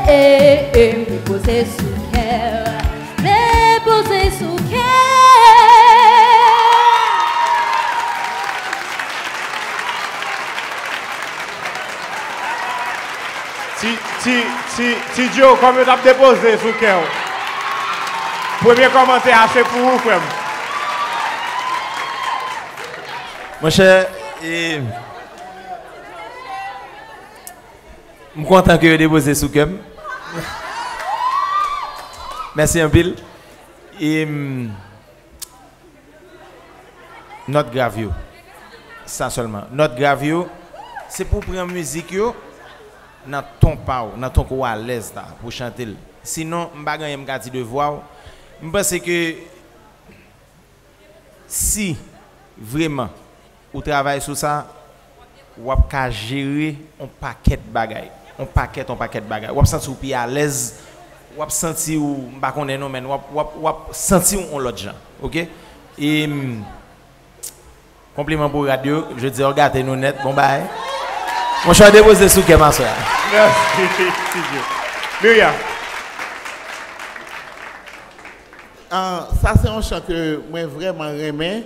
Vle poze sou kè w. Vle poze sou kè w. Ti, ti, ti, ti Joe, kòm yo t ap depoze sou kè w. Premye kòmantè a se pou ou, frè m. Monchè, e, m kontan ke yo depoze sou kè m. Mèsi anpil. E, m, Nòt grav yo. Sa sèlman. Nòt grav yo, se pou w pran mizik yo nan ton pa w, nan ton ke w alèz la, pou w chante l. Sinon, m pa gen anyen m ka di de vwa w. M panse ke si vrèman ou travay sou sa, w ap ka jere yon pakèt bagay. Yon pakèt, yon pakèt bagay. W ap santi w pi alèz. W ap santi w, m pa konnen non, men w ap, w ap, w ap santi w yon lòt jan. Oke? E, m, konpliman pou rad yo. Jodi a, w gate nou nèt. Bon bagay. Monchè, w depoze sou kè m aswè a. Mèsi, Ti Joe. Myriam. Ah, sa se yon chan ke mwen vrèman renmen.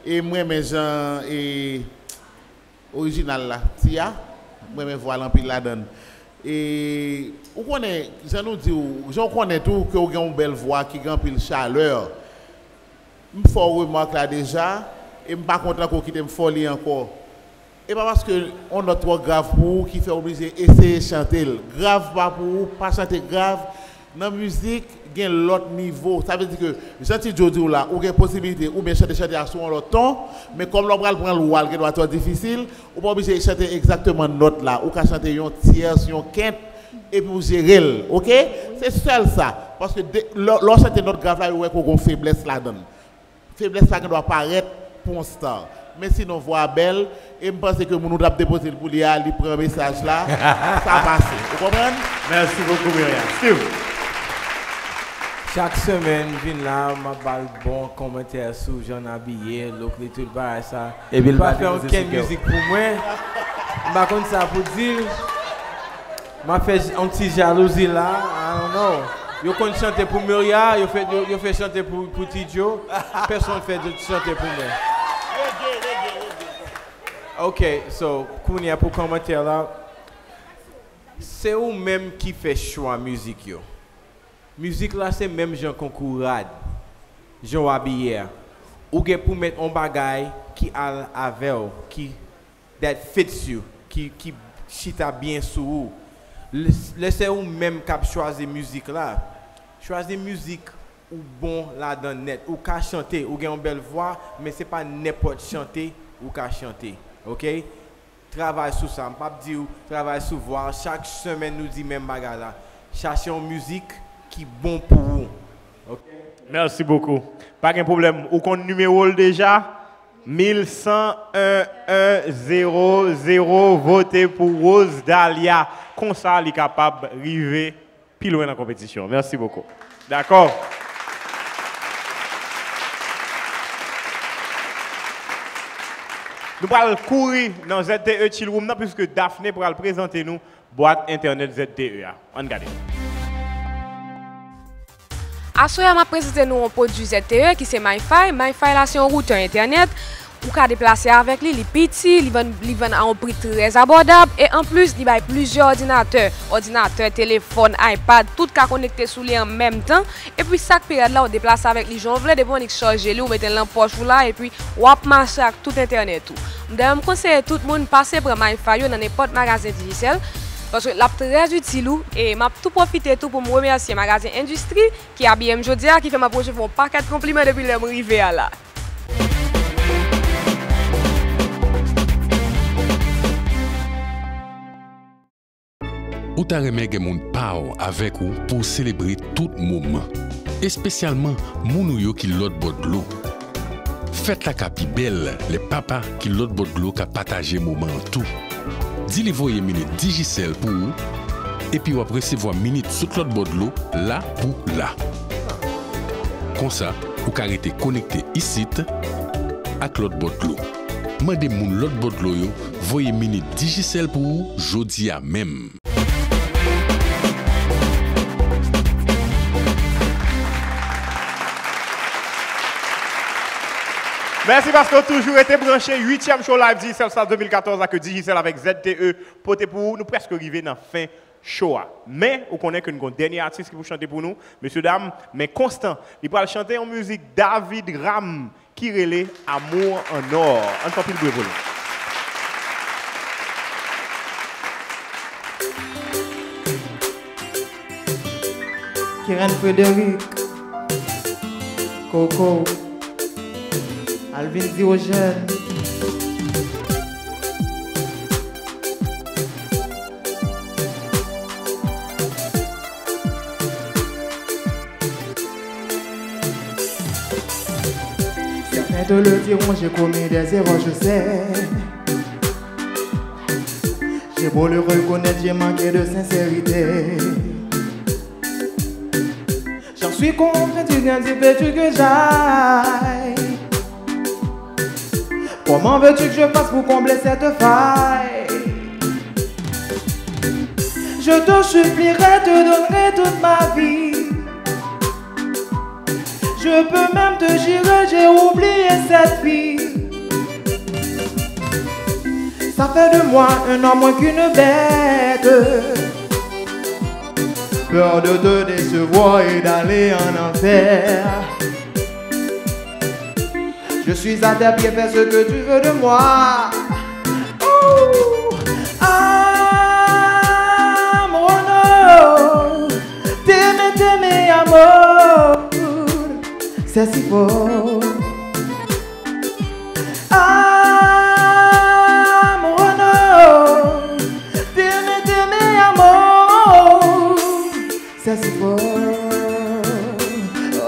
E m renmen jan e orijinal la, Tia, m renmen vwa l anpil ladan l. E ou konnen, jan nou di w, jan w konnen tou ke w gen yon bèl vwa ki gen anpil chalè. M fè w remak la deja, e m pa kontan ke w kite m fè w li ankò. E pa paske yon nòt twò grav pou ou ki fè w oblije eseye chante l. Grav pa pou ou, pa chante grav. Nan mizik, gen lòt nivo. Sa vle di ke, jan Ti Joe di w la, ou gen posibilite oubyen chante chante a sou yon lòt ton, men kòm lè w pral pran l, w a l gendwa twò difisil, ou pa oblije chante egzakteman nòt la. Ou ka chante yon tyès, yon kent, epi w jere l, oke? Se sèl sa. Paske de, lè, lè w chante nòt grav la, yo wè ke w gen yon feblès ladan l. Feblès la gendwa parèt pou yon star. Men sinon, vwa a bèl, e m panse ke moun ou t ap depoze l pou li a, li pran mesaj la, sa pase. Ou konprann? Merci beaucoup, Myriam. Steve. Chak semèn, m vin la, m ap ba l bon kòmantè sou jan n abiye, look li, tout bagay sa. Epi l pa fè okenn mizik pou mwen. M pa konn sa pou di l. M ap fè j-, yon ti jalouzi la. I don't know. Yo konn chante pou Miria, yo fè, yo, yo fè chante pou, pou Ti Joe. Pèsonn fè chante pou mwen. Ok, so, kounye a pou kòmantè la, se ou menm ki fè chwa mizik yo. Mizik la se menm jan konkou rad, jan w abiye a. Ou gen pou met yon bagay ki al avè w, ki, that fits you, ki, ki chita byen sou ou. Lè, lè se ou menm k ap chwazi mizik la, chwazi mizik ou bon ladan nèt. Ou ka chante, ou gen yon bèl vwa, men se pa nenpòt chante ou ka chante. Ok? Travay sou sa. M p ap di w travay sou vwa. Chak semèn nou di menm bagay la. Chache yon mizik ki bon pou ou. Ok? Merci beaucoup. Pa gen pwoblèm. Ou konn nimewo l deja? Mil san en, en, zewo, zewo. Vote pou Rose Dahlia. Konsa, li kapab rive pi lwen nan konpetisyon. Merci beaucoup. Dakò. Nou pral kouri nan Z T E Chill Room nan, piske Daphné pral prezante nou bwat entènèt Z T E a. Ann gade. Aswè a, m ap prezante nou yon pwodui Z T E ki se MiFi. MiFi la se yon woutè entènèt. Ou ka deplase avèk li, li piti, li vann, li vann a yon pri trè abòdab, e anplis, li bay plizyè òdinatè, òdinatè, telefòn, iPad, tout ka konekte sou li an menm tan, epi sa k pi rèd la, ou deplase avèk li jan w vle, depi w annik chaje li, ou mete l nan pòch ou la, epi w ap mache ak tout entènèt ou. Dayè, m konseye tout moun pase pran MiFi yo nan nenpòt magazen Digicel, paske l ap trè itil ou, e m ap tou pwofite tou pou m remèsye magazen Endistri, ki abiye m jodi a, ki fè m ap resevwa yon pakèt konpliman depi lè m rive a la. Ou ta renmen gen moun pa w avèk ou pou w selebre tout moman, espesyalman moun ou yo ki lòt bò dlo. Fèt la ka pi bèl lè papa ki lòt bò dlo ka pataje moman an tou. Di li voye minit Digicel pou ou, epi w ap resevwa minit tout lòt bò dlo la pou la. Konsa, ou ka rete konekte isit ak lòt bò dlo. Mande moun lòt bò dlo yo voye minit Digicel pou ou jodi a menm. Mèsi paske w toujou rete branche uityèm show live Digicel Stars de mil katòz la ke Digicel avèk Z T E pote pou ou. Nou prèske rive nan fen show a. Men, ou konnen ke n gon dènye atis ki pou chante pou nou, mesye dam, men Constant, li pral chante yon mizik David Ram ki rele Amour en or. Ann fè anpil bri pou li. Keren Frédéric, Coco, Alvin Diogène. Certains te le diront, j'ai commis des erreurs, je sais. J'ai beau le reconnaître, j'ai manqué de sincérité. J'en suis convaincu, qu'ainsi veux-tu que j'aille? Comment veux-tu que je fasse pour combler cette faille? Je te supplierai, te donnerai toute ma vie. Je peux même te jurer, j'ai oublié cette fille. Ça fait de moi un homme moins qu'une bête. Peur de te décevoir et d'aller en enfer. Je suis à tes pieds, fais ce que tu veux de moi. Oh, amor, no. Te me, te me, amor. C'est si fort. Amor, no. Te me, te me, amor. C'est si fort. Oh.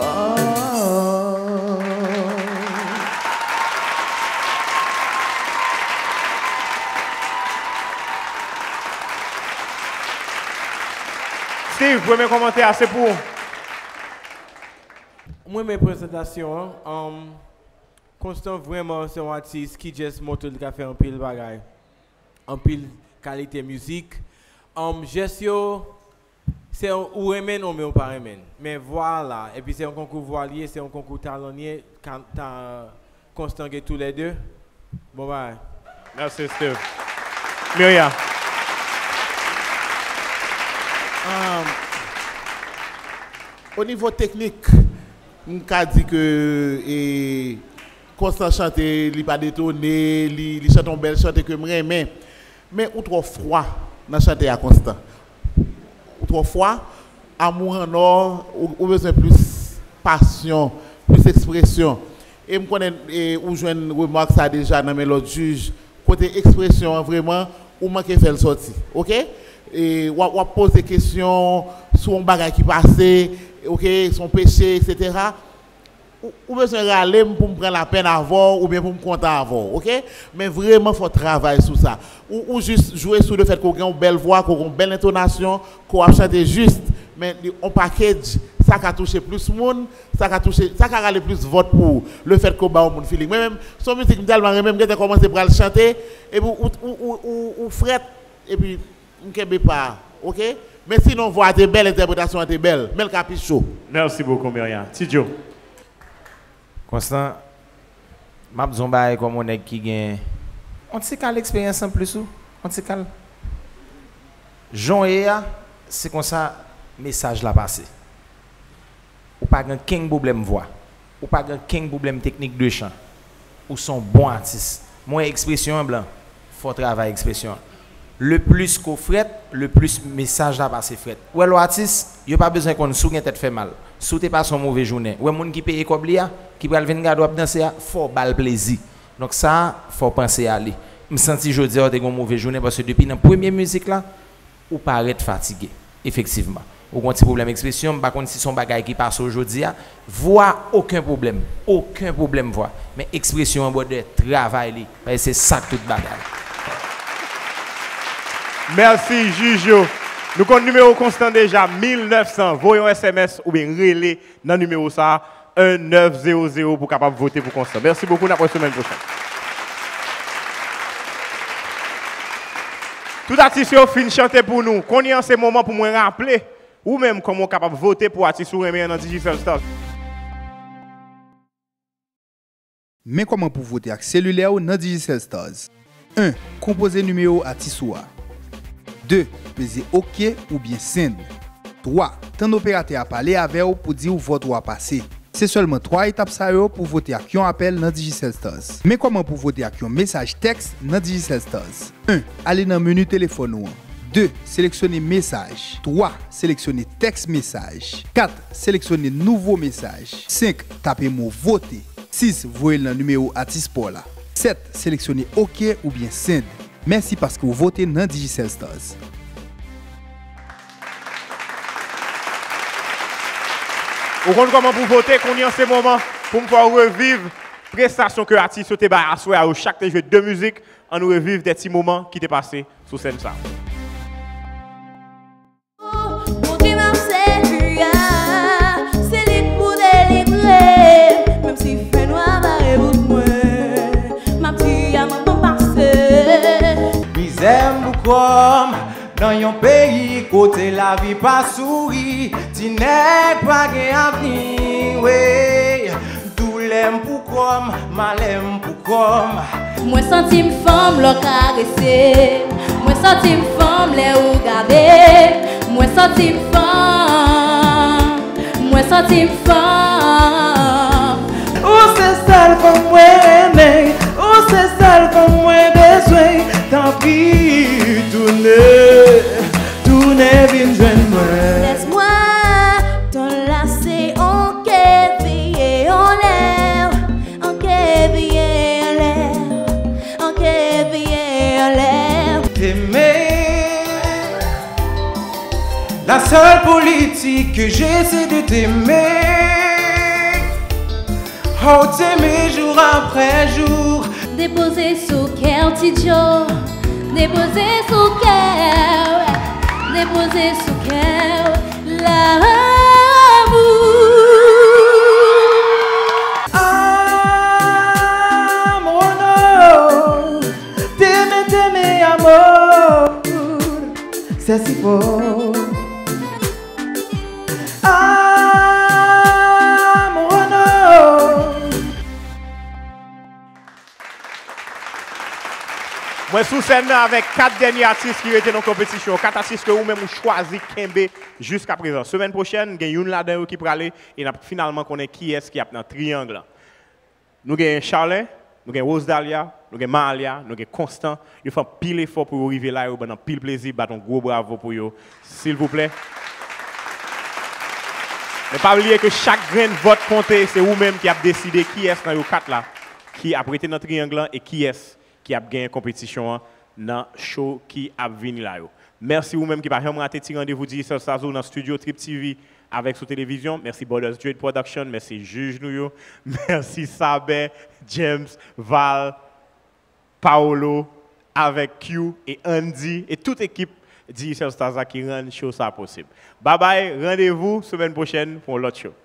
Steve, premye kòmantè a se pou ou. M renmen prezantasyon an. Um, Constant vrèman se yon atis ki just montre l ka fè anpil bagay. Anpil kalite mizik. Um, jès yo, se yon, ou renmen l, men ou pa renmen l. Men vwa a la, epi se yon konkou vwa l ye, se yon konkou talan l ye, ka, ta, Constant gen toulède. Bon bagay. Mèsi, Steve. Myriam. Um, o nivo teknik, m ka di ke, e, Constant chante, li pa detone, li, li chante yon bèl chante ke m renmen. Men ou twò fwa nan chante a, Constant. Ou twò fwa, amour en or, ou, ou bezwen plis pasyon, plis ekspresyon. E m konnen, e, ou jwenn remak sa deja nan men lòt jij, kote ekspresyon an vrèman, ou manke fè l sòti, oke? E w ap, w ap poze kesyon sou yon bagay ki pase, oke, sou yon peche, etsetera. Ou, ou bezwen rale m pou m pran lapèn avè w oubyen pou m kontan avè w, oke? Men vrèman, fò w travay sou sa. Ou, ou jis jwe sou lefèt ke w gen yon bèl vwa, ke w gen yon bèl entonasyon, ke w ap chante jis, men li on package, sa ka touche plis moun, sa ka touche, sa ka rale plis vòt pou ou, lefèt ke w ba yon moun feeling. Mwen menm, se yon mizik m tèlman renmen, m gentan kòmanse pral chante, epi ou, ou, ou, ou, ou frèt, epi m kenbe pa a, oke? Men sinon, vwa a te bèl, entèpretasyon an te bèl, men l ka pi cho. Merci beaucoup, Myriam. Ti Joe. Constant, m ap di w yon bagay kòm yon nèg ki gen yon ti kal eksperyans anplis ou, yon ti kal. Jan w ye a, se konsa mesaj la pase. Ou pa gen kenn pwoblèm vwa. Ou pa gen kenn pwoblèm teknik de chan. Ou se yon bon atis. Mwen ekspresyon an blan. Fò w travay ekspresyon an. Le plis ke w frèt, le plis mesaj la pase frèt. Ou wè lè w atis, yo pa bezwen konn si w gen tèt fè mal, si w te pase yon move jounen. Ou wè moun ki peye kòb li a, ki pral vin gade w ap danse a, fò w ba l plezi. Donk sa a, fò w panse a li. M santi jodi a w te gen yon move jounen paske depi nan premye mizik la, ou parèt fatige. Efektivman. Ou gen yon ti pwoblèm ekspresyon, m pa konn si se yon bagay ki pase w jodi a. Vwa, okenn pwoblèm. Okenn pwoblèm vwa. Men ekspresyon an, brother, travay li. Paske se sa k tout bagay. Mèsi, jij yo. Nou konn nimewo Constant deja, mil nèf san. Voye yon S M S oubyen rele nan nimewo sa a, en nèf zewo zewo, pou w kapab vote pou Constant. Mèsi bokou, n ap wè semèn pwochèn. Tout atis yo fin chante pou nou. Kounye a se moman pou mwen raple ou menm kòman w kapab vote pou atis ou renmen an nan Digicel Stars. Men kòman pou vote ak selilè w nan Digicel Stars. En. Konpoze nimewo atis ou a. De. Peze oke oubyen send. Twa. Tann operatè a pale avè w pou di w vòt ou a pase. Se sèlman twa etap sa yo pou vote ak yon apèl nan Digicel Stars. Men kòman pou vote ak yon mesaj tèks nan Digicel Stars. En. Ale nan meni telefòn ou an. De. Seleksyone mesaj. Twa. Seleksyone tèks mesaj. Kat. Seleksyone nouvo mesaj. Senk. Tape mo vote. Sis. Voye l nan nimewo atis pa w la. Sèt. Seleksyone oke oubyen send. Mèsi paske w vote nan Digicel Stars. Ou konn kòman pou vote, kounye a se moman pou m fè w reviv prestasyon ke atis yo te bay aswè a, yo chak te jwe de mizik. Ann reviv de ti moman ki te pase sou sèn sa. Bondye m ap sèvi a, se li k pou delivre m, menm si fè nwa bare bout mwen, m ap di a manman pase. Mizè m pou kò m, nan yon peyi kote lavi pa souri, ti nèg pa gen avni, wi. Doulè m pou kò m, malè m pou kò m. Mwen santi m fanm lè w karese m. Mwen santi m fanm lè ou gade m. Mwen santi m fanm. Mwen santi m fanm. Ou se sèl fanm mwen renmen. Ou se sèl fanm mwen bezwen. Tanpri, tounen, tounen vin jwenn mwen. Lès mwen, tan la se on keveye anlè. An keveye anlè, an keveye anlè. T'aimer. La seule politique que j'ai, c'est de t'aimer. Oh, t'aimer jour après jour. Depoze sou kè w, Ti Joe. Depoze sou kè w, depoze sou kè w. L'amour. Mèsi fò. Ah, Mono. Mwen sou sèn nan avèk kat dènye atis ki rete nan konpetisyon. Kat atis ke ou menm ou chwazi kenbe jiska prezan. Semèn pwochèn, gen youn ladan yo ki prale e n ap finalman konnen kiyès ki ap nan triyang lan. Nou gen Charlin, nou gen Rose Dahlia, nou gen Mahalia, nou gen Constant. Yo fè anpil efò pou yo rive la, yo ban n anpil plezi, bat yon gwo bravo pou yo, silvouplè. Men pa bliye ke chak grenn vòt konte, se ou menm ki ap deside kiyès nan yo kat la ki ap rete nan triyang lan e kiyès ki ap genyen konpetisyon an nan show ki ap vini la yo. Mèsi ou menm ki pa janm rate ti randevou Digicel Stars ou nan studio Trip T V avèk sou televizyon. Mèsi Borders Dread Production, mèsi jij nou yo, mèsi Saber, James, Val, Paolo, avèk Q e Andy e tout ekip Digicel Stars la ki rann show sa posib. Babay, randevou semèn pwochèn pou yon lòt show.